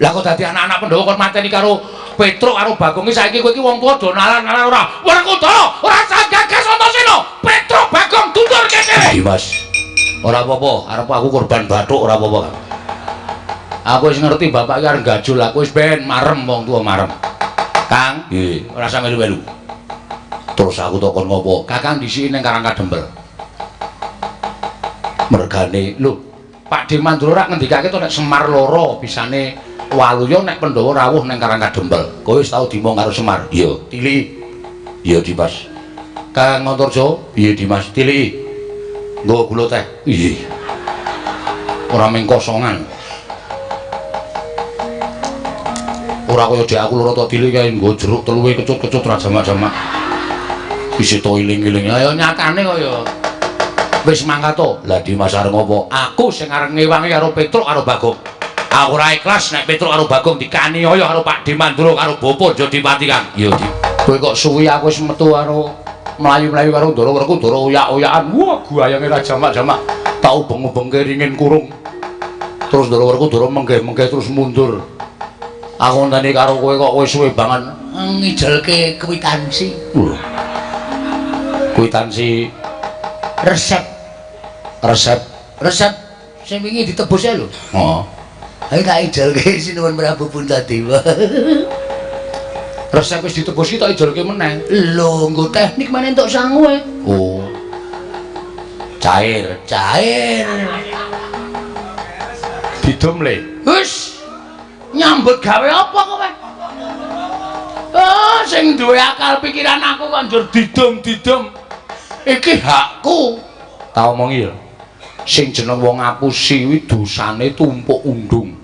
Lah kok dadi anak-anak Pandhawa kon mateni karo Petruk karo Bagong iki saiki kowe iki wong tuwa do nalar-nalar ora. Werkudara, ora usah gagas Antasena. Petruk Bagong tuntur kene. Dimas. Ora apa-apa, arep aku korban bathuk ora apa-apa. Aku wis ngerti bapak iki arep gajul, aku wis ben marem wong tuwa marem. Kang, nggih, ora usah melu-melu. Terus aku takon ngopo? Kakang dhisiki ning Karang Kadempel. Mergane, lho, Pak De Mandura rak ngendikake to nek Semar loro bisane waluya nek Pandhawa rawuh ning Karang Kadempel. Kowe wis tau dimong karo Semar? Iya, tiliki. Iya, Dimas. Kang Antarja, piye Dimas? Tiliki. Nggo gula teh. Iya. Ora mung kosongan. Ora kaya dek aku loro tok tilik kae nggo jeruk teluwe kecut-kecut ra jamak-jamak. Isih to iling-iling. Ayo nyatane kaya wis mangkat to. Lah Dimas arep ngopo? Aku sing arep ngewangi karo Petruk karo Bagong. Aku ora ikhlas nek Petruk karo Bagong dikaniaya karo Pak De Mandura karo Bapa Jodipati Kang. Iya, Di. Kowe kok suwi aku wis metu karo mlayu-mlayu karo Ndara Werkudara oyak-oyakan. Wah, guayange ra jamak-jamak. Tak ubeng-ubengke ringin kurung. Terus Ndara Werkudara menggeh-menggeh terus mundur. Aku ngenteni karo kowe kok kowe suwe banget ngijelke kwitansi. Lho. Kwitansi resep. Resep. Resep sing wingi ditebus ae lho. Heeh. Ayo tak ijelke Sinuwun Prabu Puntadewa. Resep wis ditebus ki tak ijelke meneh. Lho, nggo teknik meneh entuk sangu e. Oh. Cair, cair. Didum le. Wis. Nyambut gawe apa kowe? Oh, sing duwe akal pikiran aku kok njur didum-didum. Iki hakku. Tak omongi ya. Sing jeneng wong ngapusi kuwi dosane tumpuk undung.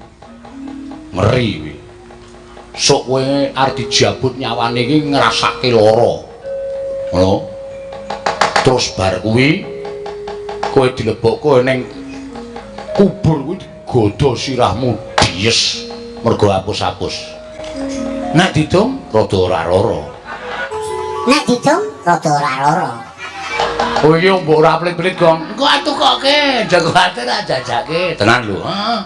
Ngeri kuwi. Sok kowe arep dijabut nyawane iki ngrasake lara. Ngono. Terus bar kuwi kowe dilebokke ning kubur kuwi digodha sirahmu dies mergo apus-apus. Nek didum rada ora lara. Nek didum rada ora lara. Oh iki mbok ora pelit-pelit, Gong. Engko atukoke, aja kuwatir jajake. Tenan lho. Heeh.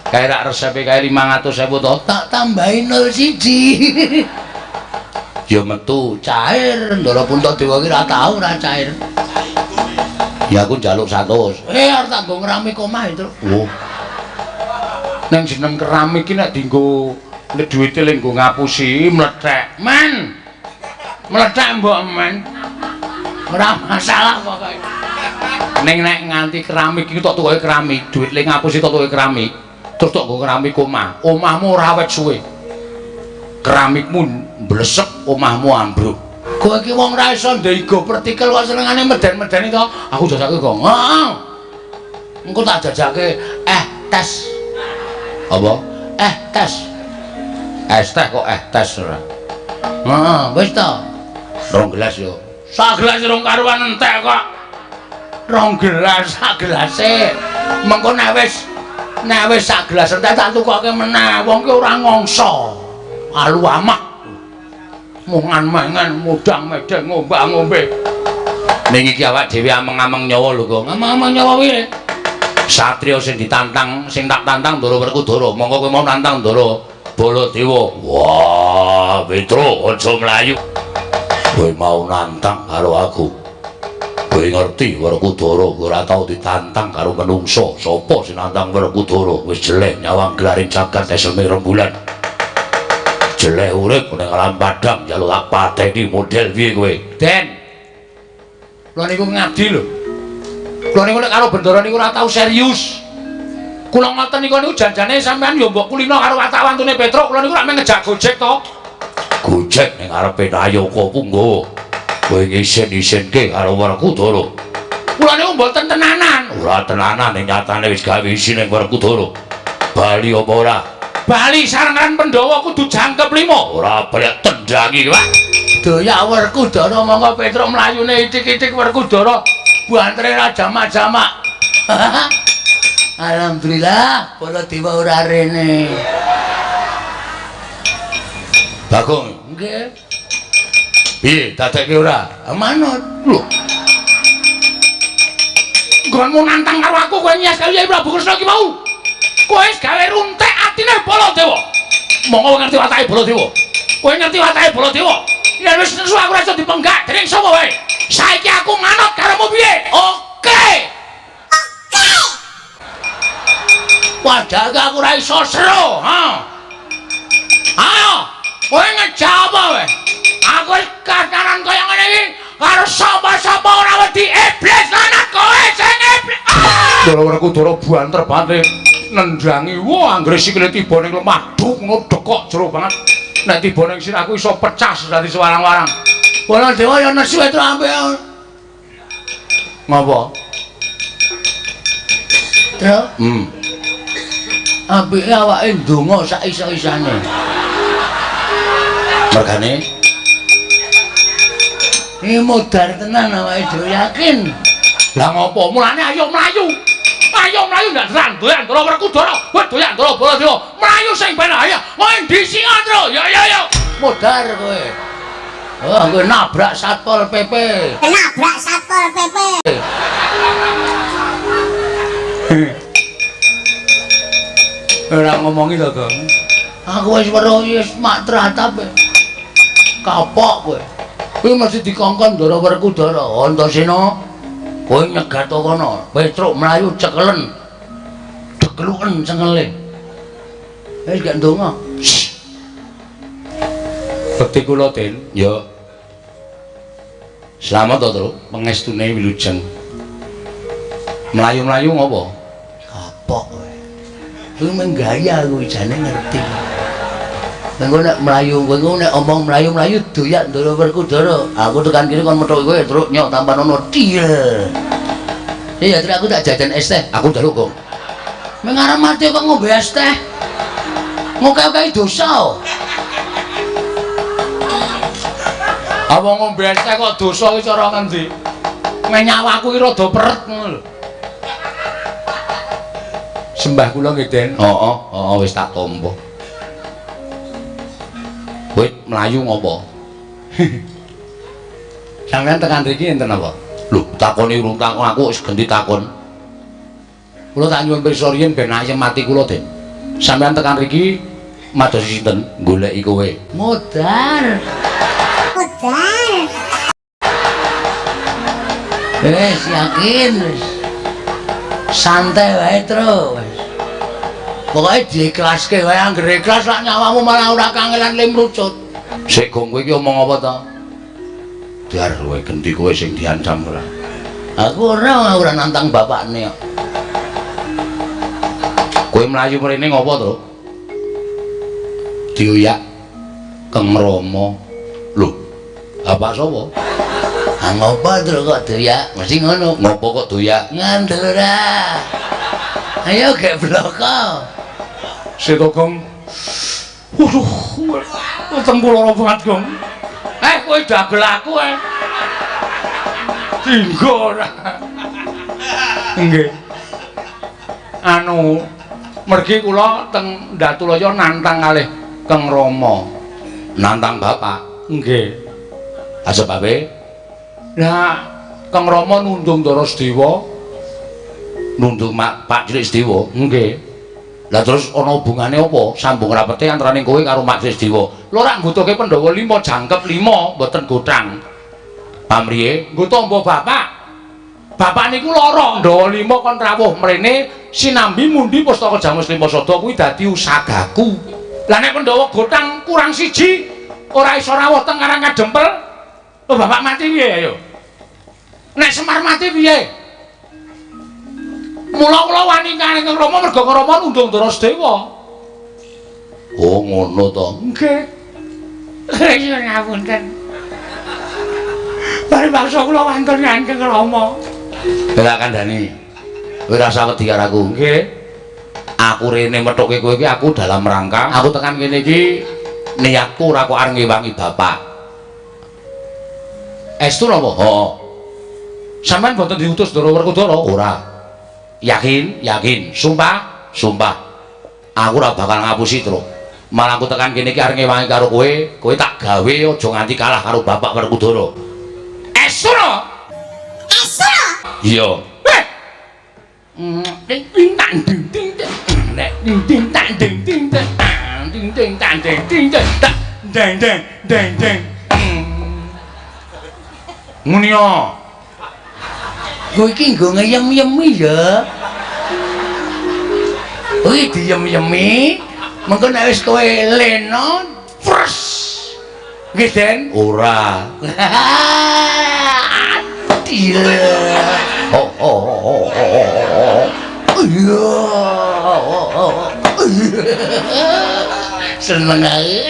Kae rak resepe kae 500.000 to, tak tambahi 01. Ya metu cair, Ndara Puntadewa ki ora tau ora cair. Ya aku njaluk 100. Arep tak nggo ngeramik omah itu. Oh. Neng jeneng keramik ki nek dienggo nek duwite le nggo ngapusi mlethek. Men. Mlethek mbok men. Ora masalah pokoke. Ning nek nganti keramik iki tok tukoke keramik, dhuwit le ngapusi tok tukoke keramik. Terus tok nggo keramik omah. Omahmu ora awet suwe. Keramikmu mblesek, omahmu ambruk. Kowe iki wong ora iso ndego pertikel kok senengane meden-medeni to. Aku jajake kok. Heeh. Engko tak jajake tes. Apa? Tes. Es teh kok tes ora. Heeh, wis to. 2 gelas yo. Sak gelas rong karuan entek kok. 2 gelas sak gelase. Mengko nek wis sak gelas entek tak tukoke meneh. Wong ki ora ngongso. Alu amah. Mungan mangan mudang medeng ngombak-ngombe. Ning iki awak dhewe ameng-ameng nyawa lho kok. Ameng-ameng nyawa piye? Satria sing ditantang, sing tak tantang Ndara Werkudara. Monggo kowe mau nantang Ndara Baladewa. Wah, Petro aja mlayu. Kowe mau nantang karo aku. Kowe ngerti Werkudara ora tau ditantang karo menungso. Sapa sing nantang Werkudara? Wis jeleh nyawang gelaring jagat eseme rembulan. Jeleh urip ning alam padang njaluk tak pateni model piye kowe? Den. Kula niku ngabdi lho. Kula niku nek karo Bendara niku ora tau serius. Kula ngoten niku niku janjane sampean yo mbok kulino karo watak-wantune Petruk. Kula niku rak mung ngejak Gojek to. Gojek ning ngarepe Nayaka Punggawa. Kowe ngisin-isinke karo Werkudara. Kula niku mboten tenanan. Ora tenanan ning nyatane wis gawe isin ning Werkudara. Bali apa ora? Bali sarengan Pandhawa kudu jangkep 5. Ora balik tendangi, Pak. Doyak Werkudara monggo Petruk mlayune itik-itik Werkudara bantere ra jamak-jamak. Alhamdulillah Baladewa ora rene. Bagong, nggih. Piye dadekke ora? Manut. Lho. Nggonmu nantang karo aku kowe nyes karo Yai Prabu Kresna ki mau. Kowe wis gawe runtek atine Baladewa. Monggo ngerti watake Baladewa. Kowe ngerti watake Baladewa. Yen wis nesu aku ora iso dipenggak dening sapa wae. Saiki aku manut karomu piye? Oke. Oke. Padahal aku ora iso seru, ha. Ayo, kowe ngejak apa kowe? Aku wis kataran kaya ngene iki karo sapa-sapa ora wedi iblis lanat kowe sing iblis. Ndara Werkudara banter banget nendangi. Wah, anggere sikile tiba ning lemah, duk ngono dekok jero banget. Nek tiba ning sirahku iso pecah dadi sewarang-warang. Baladewa ya nesu itu ampe. Ngopo? Tru? Apike awake ndonga sak iso-isane. Mergane iki modar tenan awake dhewe yakin. Lah ngopo? Mulane ayo mlayu. Ayo mlayu ndak tenan doyan Ndara Werkudara. Kowe doyan Ndara Baladewa. Mlayu sing ben ayo. Kowe ndi sing Tru? Ya ya ya. Modar kowe. Oh, kowe nabrak Satpol PP. Nabrak Satpol PP. Ora ngomongi to, Gong. Aku wis weruh wis mak tratap. Kapok kowe. Kuwi mesti dikongkon Ndara Werkudara. Antasena, kowe nyegat kono. Petruk mlayu cekelen. Dekeluken cengele. Wis gak ndonga. Bekti kula, Den. Ya. Slamet to, Tru? Pengestune wilujeng. Mlayu-mlayu ngopo? Kapok kowe. Kuwi menggaya kuwi jane ngerti. Engko nek mlayu, kowe nek omong mlayu-mlayu doyak Ndara Werkudara. Aku tekan kene kon methuki kowe truk nyok tampan ono til. Iya, terus aku tak jajan es teh. Aku njaluk, Gong. Meng arep mati kok ngombe es teh. Ngoke-oke dosa. Apa ngombe es teh kok dosa iki cara ngendi? Nyawaku iki rada peret ngono lho. Sembah kula nggih, Den. Heeh, heeh wis tak tampa. Kowe mlayu ngopo? Sampeyan tekan mriki enten apa? Lho, takoni urung takon aku wis ganti takon. Kula tak nyuwun pirsa riyin ben ayem ati kula, Den. Sampeyan tekan mriki madosi sinten? Goleki kowe. Modar. Modar. Wis yakin wis. Santai wae, Tru. Pokoke diikhlaske wae, anggere ikhlas lak nyawamu malah ora kangelan limrucut. Sik Gong, kowe iki omong apa to? Dar kowe genti kowe sing diancam ora. Aku ora nantang bapakne kok. Kowe mlayu mrene ngopo to? Dioyak Kang Rama. Lho, bapak sapa? Ah ngopo to kok doyak? Mesti ngono. Ngopo kok doyak? Ngandel ora. Ayo gek bloko. Seto Gong. Waduh, weteng kula lara banget, Gong. Kowe dagel aku eh. Dinggo ora. Nggih. Anu, mergi kula teng Datulaya nantang kalih Kang Rama. Nantang bapak? Nggih. Ah sebabe? Lah, Kang Rama nundung Ndara Sedewa. Nundung Pak Cilik Sedewa? Nggih. Lah terus ana hubungane apa? Sambung rapete antarane kowe karo Mak Cilik Sedewa. Lho rak nggutuke Pandhawa 5 jangkep 5 mboten gothang. Pamriye? Nggo tamba bapak. Bapak niku lara, Pandhawa 5 kon rawuh mrene sinambi mundi pustaka Jamus Lima Sada kuwi dadi usagaku. Lah nek Pandhawa gothang kurang siji ora iso rawuh teng Karang Kadempel, lho bapak mati piye ayo? Nek Semar mati piye? Mula kula wani kalih Kang Rama merga Kang Rama nundung Ndara Sedewa. Oh ngono to. Nggih. Iya ngapunten. Paribasa kula wantun kang Rama. Ora kandhani. Kowe ora usah wedi karo aku. Nggih. Aku rene methuke kowe iki aku dalam rangka aku tekan kene iki niatku ora kok arep ngewangi bapak. Estu napa? Heeh. Sampeyan boten diutus Ndara Werkudara? Ora. Yakin? Yakin. Sumpah? Sumpah. Aku ora bakal ngapusi, Truk. Malah aku tekan kene iki arep ngewangi karo kowe, kowe tak gawe aja nganti kalah karo bapak Werkudara. Estu no? Estu no? Iya. Ding ding tang ding ding ding ding tang ding ding ding ding tang ding ding ding ding ding ding ding. Muni yo. Kowe iki nggo ngeyem-yemi ya. Kowe diyem-yemi, mengko nek wis kowe lena, pres. Nggih, Den? Ora. Iya. Oh oh oh oh. Iya. Seneng ae.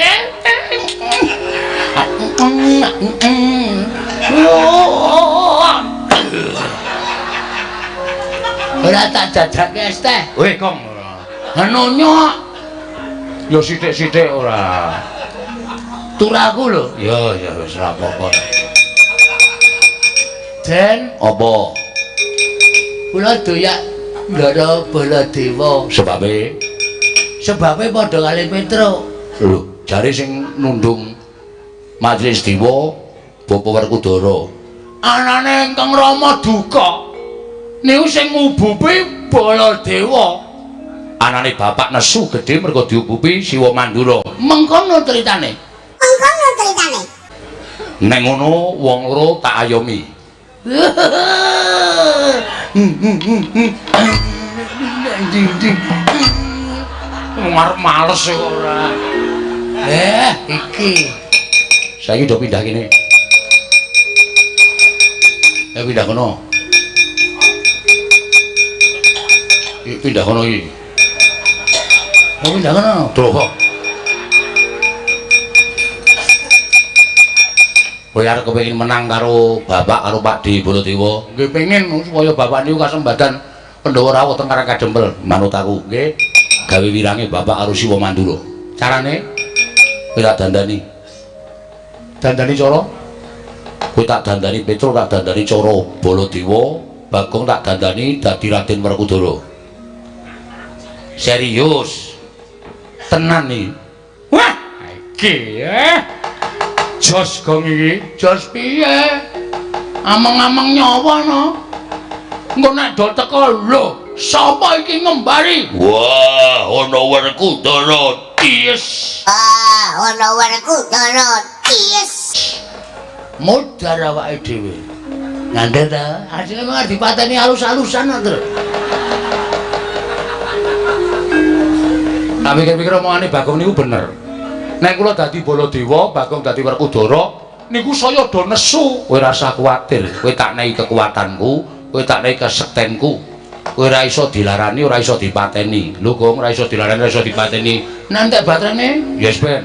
Ora tak jajake es teh. Weh, Kong. Nonyo. Ya sithik-sithik ora. Turaku lho. Ya ya wis ora apa-apa. Den, apa? Kula doyak Ndara Baladewa. Sebabe? Sebabe padha kali Petruk. Lho, jare sing nundung Majelis Dewa Bapak Werkudara. Anane Kang Rama duka. Niku sing ngubupi Baladewa. Anane bapak nesu gedhe mergo diubupi Siwa Mandura. Mengkono critane. Mengkono critane. Nek ngono wong loro tak ayomi. Ngarep males kok ora. Iki. Saiki do pindah kene. Pindah kono. Pindah kono iki. Oh, pindah kono. Duh kok. Kowe arep kepengin menang karo bapak karo Pak D Baladewa? Nggih pengin supaya bapak niku kasembadan Pandhawa rawuh teng Karang Kadempel. Manut aku, nggih. Gawe wirange bapak karo Siwa Mandura. Carane? Kowe tak dandani. Dandani cara? Kowe tak dandani Petruk, tak dandani cara Baladewa, Bagong tak dandani dadi Raden Werkudara. Serius. Tenan iki. Wah, iki Jos gong iki. Jos piye? Ameng-ameng nyawa no. Engko nek do teko lho, sapa iki ngembari? Wah, ana Werkudara. Ties. Ah, ana Werkudara. Ties. Modar awake dhewe. Ngandel ta? Asline mung dipateni alus-alusan to, Tru. Tak pikir-pikir omongane Bagong niku bener. Nek kula dadi Baladewa, Bagong dadi Werkudara, niku saya do nesu. Kowe ora usah kuwatir, kowe tak nehi kekuatanku, Kowe tak nek kesektenku. Kowe ora iso dilarani, ora iso dipateni. Lho Gong, ora iso dilarani, ora iso dipateni. Nantek baterene? Yes ben.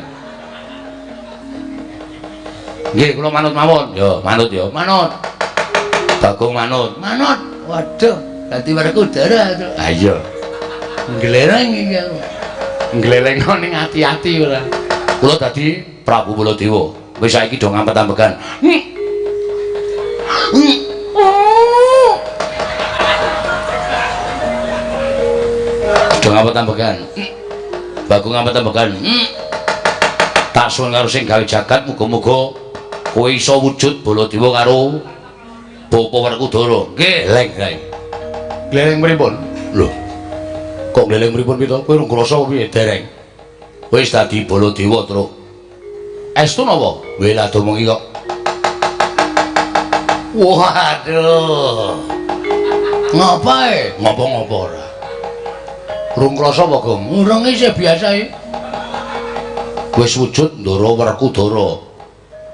Nggih, kula manut mawon. Yo, manut yo, manut. Bagong manut. Manut. Waduh, dadi Werkudara. Ha iya. Nggleleng iki aku. Nggleleng ning ati-ati ora. Kula dadi Prabu Baladewa. Wis saiki do ngampet-ambekan. Do ngampet-ambekan. Bagong ngampet-ambekan. Tak suwun karo sing gawe jagat, muga-muga kowe iso wujud Baladewa karo Bapa Werkudara. Nggih, leng, leng. Gleleng pripun? Lho. Kok gleleng pripun pito? Kowe rung krasa piye dereng? Wis dadi Baladewa, Truk. Estu napa? Weh lah domongi kok. Waduh. Ngapae? Ngopo-ngopo ora. Rung krasa apa, Gong? Urung isih biasa iki. Wis wujud Ndara Werkudara.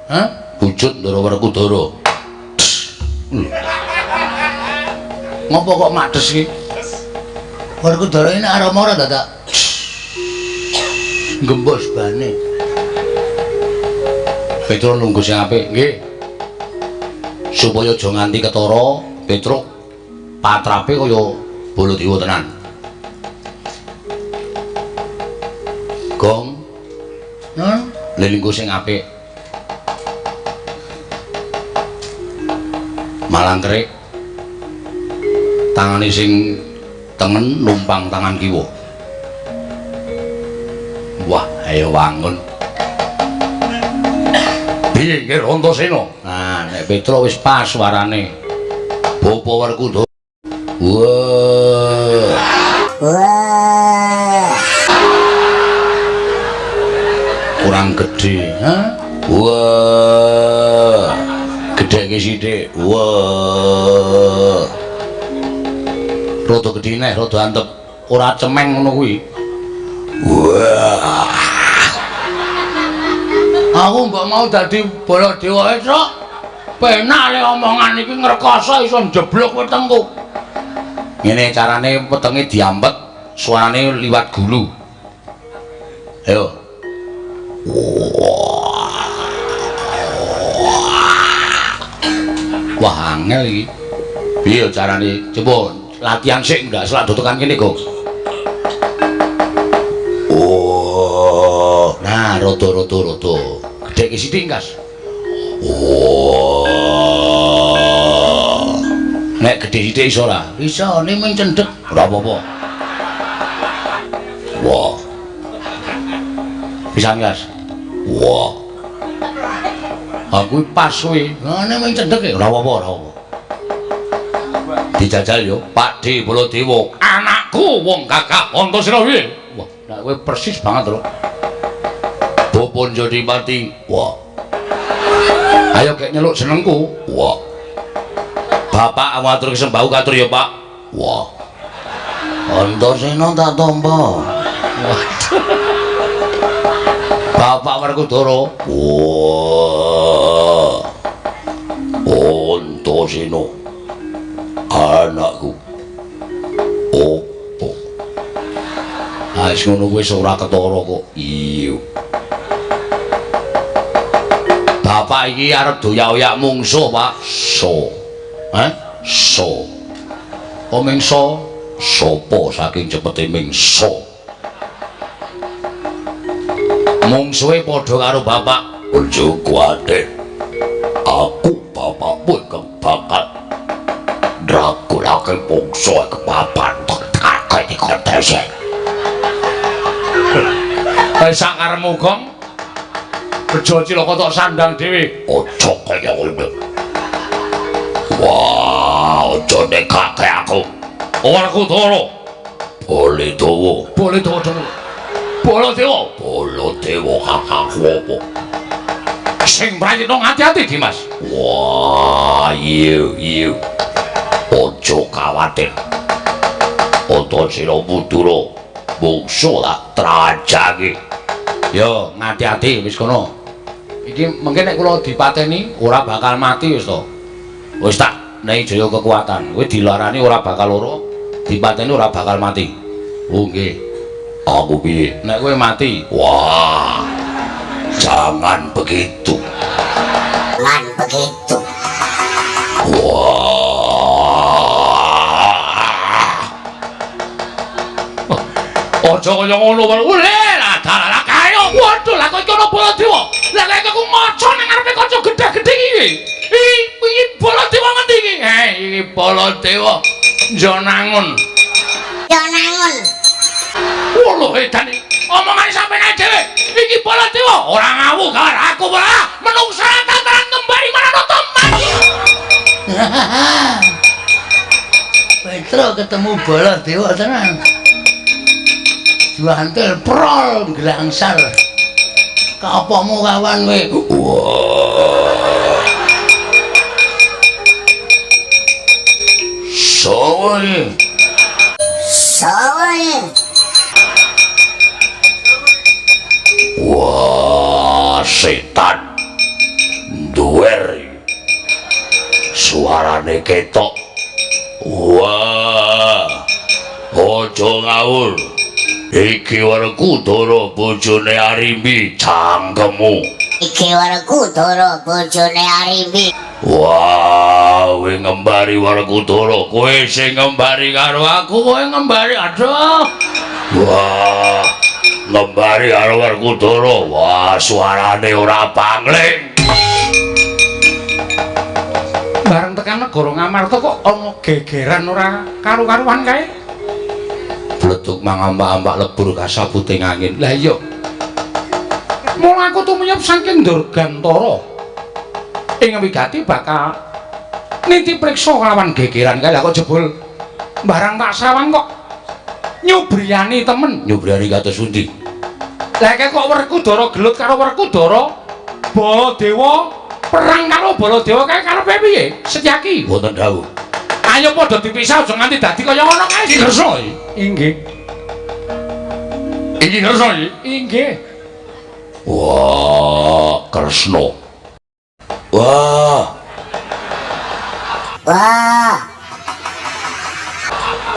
Hah? Wujud Ndara Werkudara. Ngopo kok mades iki? Werkudara ini aroma ora dadak. Gembos bane. Petro nunggu sing apik, nggih. Supaya aja nganti ketara, Petro patrape kaya Baladewa tenan. Gong. Nun, lelungguh sing apik. Malangkerik. Tangane sing tengen numpang tangan kiwa. Wah, ayo wangun. Piye nggih Antasena? Nah, nek Petro wis pas suarane. Bapa Werkudara. Wah. Wah. Kurang gedhe, ha? Wah. Gedheke sithik. Wah. Rada gedhe neh, rada antep. Ora cemeng ngono kuwi. Wah. Aku mbok mau dadi Baladewa, Truk. Penak le omongan iki ngrekoso iso njeblok wetengku. Ngene carane wetenge diampet, suarane liwat gulu. Ayo. Wah, angel iki. Piye carane? Coba latihan sik ndak selak dotokan kene, Gong. Oh, nah rada-rada rada. Gedheke sithik, Kas. Oh. Nek gedhe sithik iso ora? Iso, ning mung cendhek. Ora apa-apa. Wah. Pisan, Kas. Wah. Aku pas kuwi. Lah nek mung cendhek e ora apa-apa, ora apa. Dijajal yo, Pak D Baladewa. Anakku wong gagah Antasena piye? Wah, nek kowe persis banget lho. Bapa Jodipati. Wah. Ayo gek nyeluk jenengku. Wah. Bapak aku atur sembahku katur ya, Pak. Wah. Antasena tak tampa. Waduh. Bapak Werkudara. Wah. Antasena anakku. Opo? Ah wis ngono kuwi ora ketara kok. Iya. Bapak iki arep doyak-oyak mungsuh, Pak. So. Hah? So. Oh mingso? Sopo saking cepete mingso. Mungsuhe padha karo bapak. Aja kuwatir. Aku bapakmu ingkang bakal ndragulake mungsuh kepapan tekake dikotese. Wis sakarepmu, Gong. Bejo cilaka tok sandang dhewe. Aja kaya ngono. Wah, aja nekake aku. Werkudara. Baladewa. Baladewa dhewe. Baladewa. Baladewa kakangku apa? Sing prayitna ngati-ati, Dimas. Wah, iya, iya. Aja kawatir. Antasena Mudura mungsuh tak trajangi. Yo, ngati-ati wis kono. Iki mengke nek kula dipateni ora bakal mati wis to. Wis tak Nei jaya kekuatan. Kowe dilarani ora bakal lara, dipateni ora bakal mati. Oh nggih. Aku piye? Nek kowe mati. Wah. Jangan begitu. Jangan begitu. Wah. Aja kaya ngono wae. Lah dalah kae. Waduh, lah kok iki ana Baladewa. Lah kok aku maca nang ngarepe kaca gedhe-gedhe iki. Iki Baladewa ngendi iki? Iki Baladewa Njonangun. Njonangun. Lho edan iki. Omongane sampeyan ae dhewe. Iki Baladewa ora ngawu karo aku ora. Menungsa tataran ngembari marang teman. Petro ketemu Baladewa tenan. Juantil prol glangsar. Kapamu kawan kowe? Wah. Sowo iki? Sowo iki? Wah, setan. Duwer. Suarane ketok. Wah. Aja ngawur. Iki Werkudara bojone Arimbi cangkemmu. Iki Werkudara bojone Arimbi. Wah, kowe ngembari Werkudara, kowe sing ngembari karo aku, kowe ngembari. Aduh. Wah, ngembari karo Werkudara. Wah, suarane ora pangling. Bareng tekan negara Ngamarta kok ana gegeran ora karu-karuan kae. Bleduk mangambak-ambak lebur kasabuting angin. Lah iya. Mula aku tumiyep saking Durgantara. Ing wigati bakal niti priksa kelawan gegeran kae. Lah kok jebul barang tak sawang kok nyubriyani temen. Nyubriyani kados pundi? Lah kae kok Werkudara gelut karo Werkudara, Baladewa perang karo Baladewa kae karepe piye? Setyaki. Wonten dawuh. Ayo padha dipisah aja nganti dadi kaya ngono kae. Iki Kresna iki. Inggih. Iki Kresna iki. Inggih. Wah, Kresna. Wah. Wah.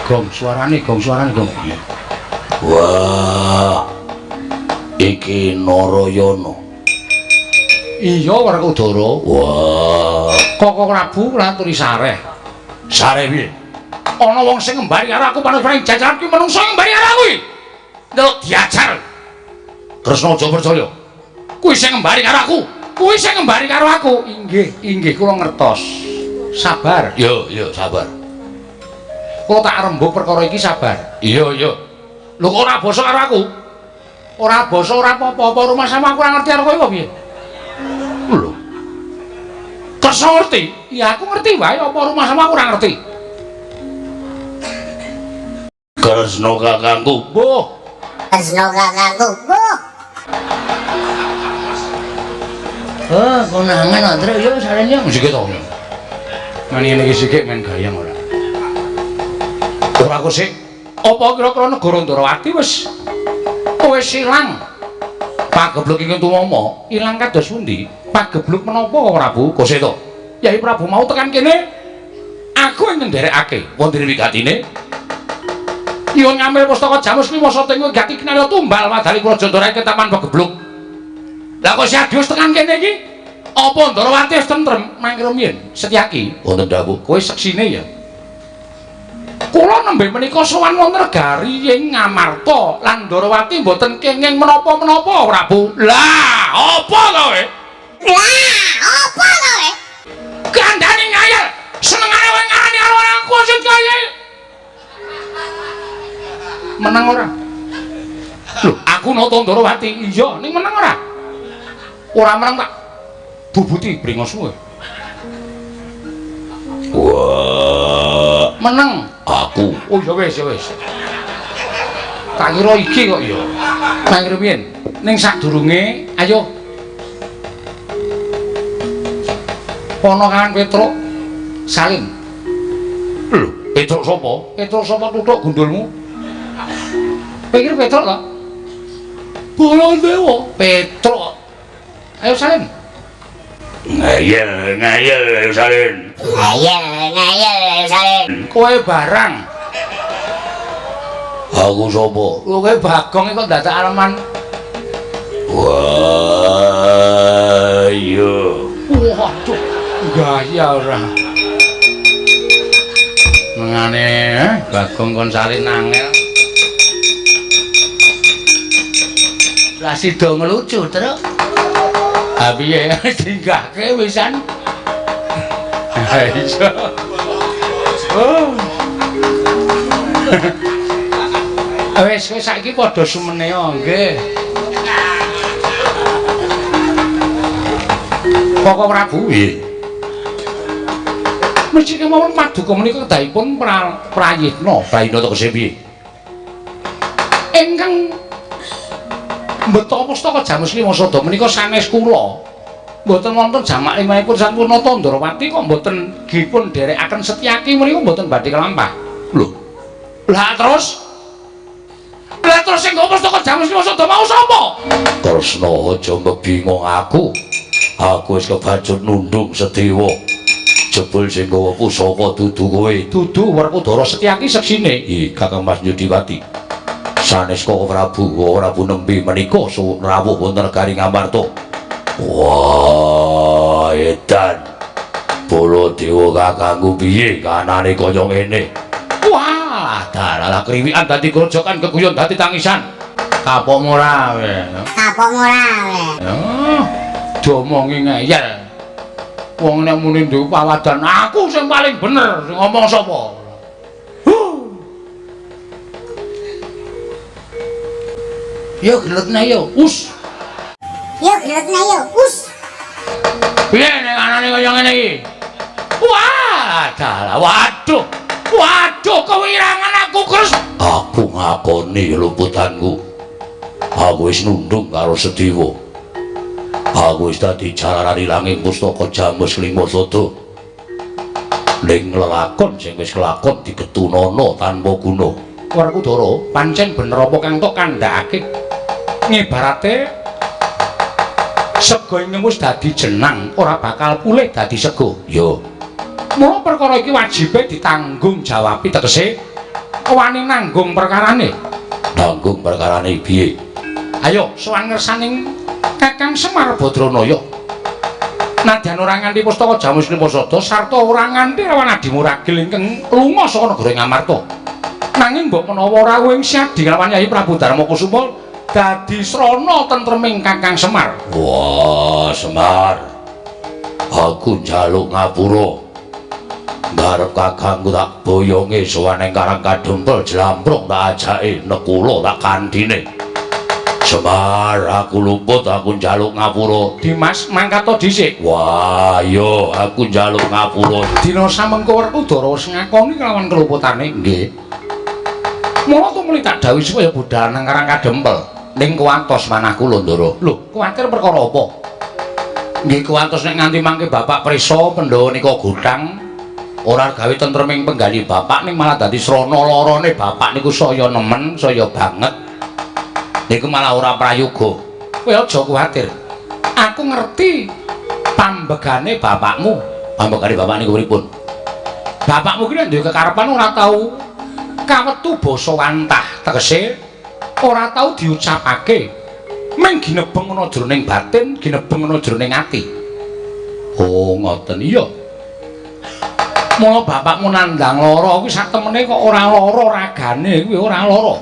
Gong suarane, gong suarane, gong. Wah. Iki Narayana. Iya Werkudara. Wah. Koko Prabu laturi sareh. Sare piye? Ana wong sing ngembari karo aku panus-panus jajaran kuwi menungso ngembari karo aku iki. Ndelok diajar. Kresna aja percaya. Kuwi sing ngembari karo aku. Kuwi sing ngembari karo aku. Inggih, inggih kula ngertos. Sabar. Yo, yo, sabar. Kula tak rembug perkara iki sabar. Iya, iya. Lho kok ora basa karo aku? Ora basa ora apa-apa rumah sama aku ora ngerti karo kowe apa piye? Lho. Kresna ngerti? Ya aku ngerti wae apa rumah sama aku ora ngerti. Kresna kakangku. Mbuh. Kresna kakangku. Mbuh. Oh, konangan Andre yo sarene sik to. Ngene iki sik men gayeng ora. Ora kok sik. Apa kira-kira negara Ndrawati wis ilang? Pagebluk iki tumama ilang kados pundi? Pagebluk menapa Prabu? Koseta. Yai Prabu mau tekan kene aku ing nderekake. Wonten wigatine? Nyuwun ngambil pustaka Jamus kuwi masa teng wigati kinarya tumbal wadali Praja Ndara ketaman pagebluk. Lah kok si Adius tekan kene iki? Apa Ndrawati wis tentrem mangke rumiyin? Setyaki. Wonten dawuh. Kowe seksine ya. Kula nembe menika sowan wonten negari ing Ngamarta lan Ndrawati mboten kenging menapa-menapa Prabu. Lah, apa to kowe? Lah, apa to kowe? Kandhane ngayal. Senengane kowe ngarani karo aku sing kaya. Menang ora? Lho, aku nata Ndrawati. Iya, ning menang ora? Ora menang tak bubuti bringosmu kowe. Wah, menang aku. Oh ya wis, ya wis. Tak kira iki kok ya. Nang rumiyin, ning sadurunge ayo. Ana kawan Petruk Salim. Lho, Petruk sapa? Petruk sapa tutuk gundulmu? Pikir Petruk to? Baladewa, Petruk. Ayo Salim. Ngeyel, ngeyel ayo Salim. Ngeyel, ngeyel salin. Kowe barang. Aku sapa? Lho kowe Bagong kok dadak aleman. Wah, iya. Waduh, gaya ora. Mengane Bagong kon salin angel. Lah sida ngelucu, Truk. Ha piye dinggahke wisan? Ha iya. Oh. Wis wis saiki padha sumene nggih. Koko Prabu nggih. Mesti kemawon paduka menika kedahipun prayitna. Prayitna tegese piye? Ingkang mbeta pustaka Jamus Lima Sada menika sanes kula. Mboten wonten jamak limahipun sampun nata Ndrawati kok mboten dipun dherekaken Setyaki menika mboten badhe kelampah. Lho. Lah terus? Lah terus sing nggo pustaka Jamus Lima Sada mau sapa? Kresna aja mbingung aku. Aku wis kebacut nundung Sedewa. Jebul sing gawa pusaka dudu kowe. Dudu Werkudara Setyaki seksine. Ih, Kakang Mas Yudiwati. Sanes Koko Prabu, Koko Prabu nembe menika rawuh wonten negari Ngamarta. Wah, edan. Baladewa kakangku piye kanane kaya ngene? Wah, dalah kriwikan dadi grojokan keguyon dadi tangisan. Kapok ora kowe. Kapok ora kowe. Oh, diomongi ngeyel. Wong nek muni duwe pawadan, aku sing paling bener, sing ngomong sapa? Yo geletne yo, us. Yo geletne yo, us. Piye nek anane kaya ngene iki? Wah, dalah, waduh. Waduh, kewirangan aku, Kres. Aku ngakoni luputanku. Aku wis nundung karo Sedewa. Aku wis dadi jalaran ilanging pustaka Jamus Lima Sada. Ning lelakon sing wis kelakon digetunana tanpa guna. Werkudara, pancen bener apa kang tok kandhakake? Ngibarate sega ingkang wis dadi jenang ora bakal pulih dadi sega. Yo. Mula perkara iki wajibe ditanggung jawabi tegese wani nanggung perkarane. Nanggung perkarane piye? Ayo sowan ngersaning Kakang Semar Badranaya. Nadyan ora nganti pustaka Jamus Lima Sada sarta ora nganti lawan adimu ragil ingkang lunga saka negara Ngamarta. Nanging mbok menawa rawuh ing Syadi lawan Yayi Prabu Darma Kusuma dadi srana tentreming Kakang Semar. Wah, Semar. Aku njaluk ngapura. Ngarep kakangku tak boyonge sowan ing Karang Kadempel jlamprong tak ajake nekula tak kandhine. Semar, aku luput, aku njaluk ngapura. Dimas, mangkat dhisik. Wah, iya, aku njaluk ngapura. Dina samengko Werkudara wis ngakoni kelawan keluputane. Nggih. Mula tumuli tak dawuhi supaya budal nang Karang Kadempel. Ning kuwatos manah kula, Ndara. Lho, kuwatir perkara apa? Nggih kuwatos nek nganti mangke Bapak prisa Pandhawa nika gotang ora gawe tentreming penggali bapak ning malah dadi srana larane bapak niku saya nemen, saya banget. Niku malah ora prayoga. Kowe aja kuwatir. Aku ngerti pambegane bapakmu. Pambegane bapak niku pripun? Bapakmu ki nek duwe kekarepan ora tau kawetu basa wantah, tegese ora tau diucapake. Mung ginebeng ana jroning batin, ginebeng ana jroning ati. Oh, ngoten iya. Mula bapakmu nandhang lara kuwi satemene kok ora lara ragane kuwi ora lara.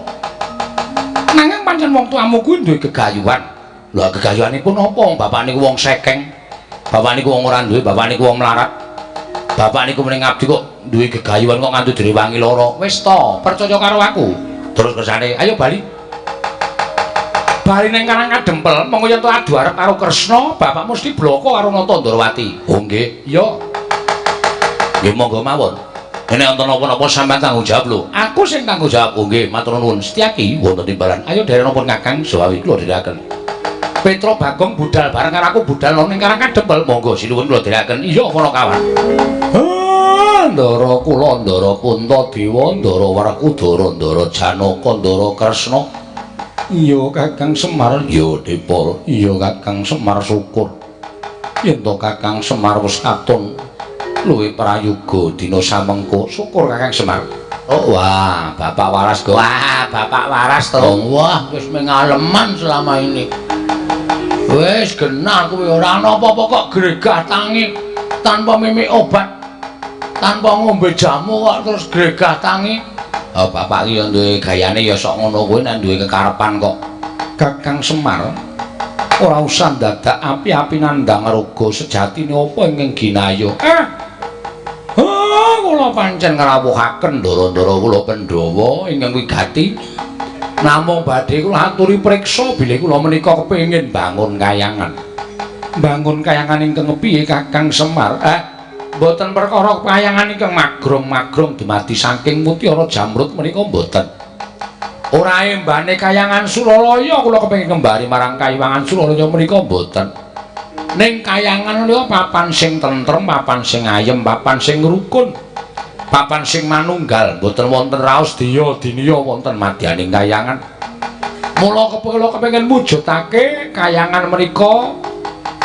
Nanging pancen wong tuamu kuwi duwe gegayuhan. Lha gegayuhanipun apa? Bapak niku wong sekeng. Bapak niku wong ora duwe, bapak niku wong melarat. Bapak niku muni ngabdi kok duwe gegayuhan kok nganti direwangi lara. Wis to, percaya karo aku. Terus kersane, ayo bali. Bali ning Karang Kadempel, monggo yen to adu arep karo Kresna, bapak mesti bloko karo Nata Ndrawati. Oh nggih. Iya. Nggih monggo mawon. Nek wonten napa-napa sampean tanggung jawab lho. Aku sing tanggung jawab. Oh nggih, matur nuwun. Setyaki wonten timbalan. Ayo derek napa Kakang Sawawi kula dherekaken. Petro Bagong budal bareng karo aku budal ning Karang Kadempel. Monggo sinuwun kula dherekaken. Iya para kawan. Ndara kula, Ndara Puntadewa, Ndara Werkudara, Ndara Janaka, Ndara Kresna. Iya Kakang Semar. Iya Depa. Iya Kakang Semar syukur. Yen to Kakang Semar wis katon Luwih prayoga dina samengko. Syukur Kakang Semar. Oh wah, Bapak waras go. Wah, Bapak waras to. Wah, wis mengaleman selama ini. Wis genah kuwi ora ana apa-apa kok gregah tangi tanpa mimik obat. Tanpa ngombe jamu kok terus gregah tangi. Oh, bapak iki ya duwe gayane ya sok ngono kuwi nek duwe kekarepan kok. Kakang Semar ora usah dadak api-api nandhang raga sejatine apa ingkang ginayo. Kula pancen ngrawuhaken ndara-ndara kula Pandhawa ingkang wigati. Namung badhe kula aturi priksa bilih kula menika kepengin bangun kayangan. Bangun kayangan ingkang piye Kakang Semar? Mboten perkara kayangan ingkang magrong-magrong dumadi saking mutiara jamrut menika mboten. Ora embane kayangan Suralaya kula kepengin kembali marang kayiwangan Suralaya menika mboten. Ning kayangan menika papan sing tentrem, papan sing ayem, papan sing rukun, papan sing manunggal, mboten wonten raos diya diniya wonten madyaning kayangan. Mula kula kepengin mujudake kayangan menika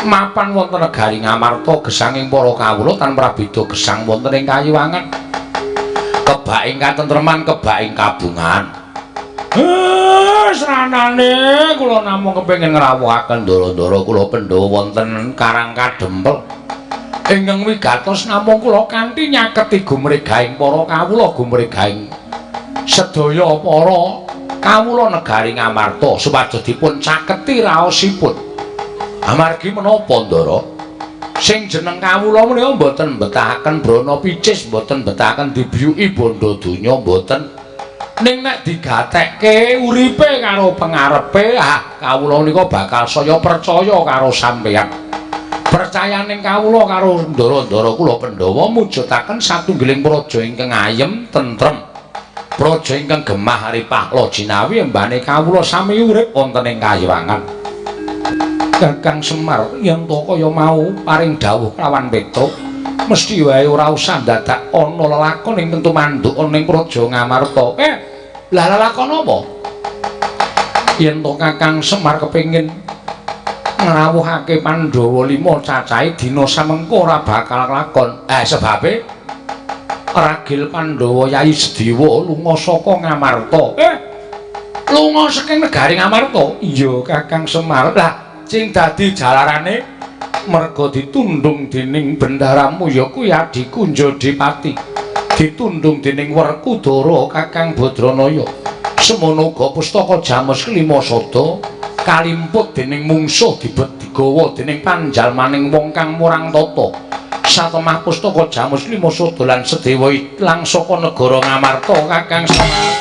mapan wonten negari Ngamarta gesanging para kawula tan prabeda gesang wonten ing kayiwangan. Kebak ing katentreman, kebak ing kabungan. Sranane kula namung kepengin ngrawuhaken ndara-ndara kula Pandhawa wonten Karang Kadempel. Ingkang wigatos namung kula kanthi nyaketi gumregahing para kawula, gumregahing sedaya para kawula negari Ngamarta supados dipun caketi raosipun. Amargi menapa, Ndara? Sing jeneng kawula menika mboten mbetahaken brana picis, mboten mbetahaken dibiyuki bondo donya, mboten. Ning nek digatekke uripe karo pengarepe, ah kawula menika bakal saya percaya karo sampeyan. Percayaning kawula karo ndara-ndara kula Pandhawa mujudaken satunggiling praja ingkang ayem tentrem. Praja ingkang gemah ripah loh jinawi embane kawula sami urip wonten ing kayiwangan. Kakang Semar yen to kaya mau paring dawuh kelawan Petruk, mesti wae ora usah dadak ana lelakon ing tentu manduk ana ing praja Ngamarta. Lah lelakon apa? Yen to Kakang Semar kepengin ngrawuhake Pandhawa 5 cacahe dina samengko ora bakal lakon. Sebabe ragil Pandhawa Yayi Sediwa lunga saka Ngamarta. Lunga saking negari Ngamarta? Iya Kakang Semar. Lah sing dadi jalarane merga ditundung dening bendaramu ya kuwi adhiku Njodipati, ditundung dening Werkudara Kakang Badranaya. Semono uga pustaka Jamus kelima sada kalimput dening mungsuh dibet digawa dening panjalmaning wong kang murang tata. Satemah pustaka Jamus lima sada lan Sedewa ilang saka negara Ngamarta Kakang Semar.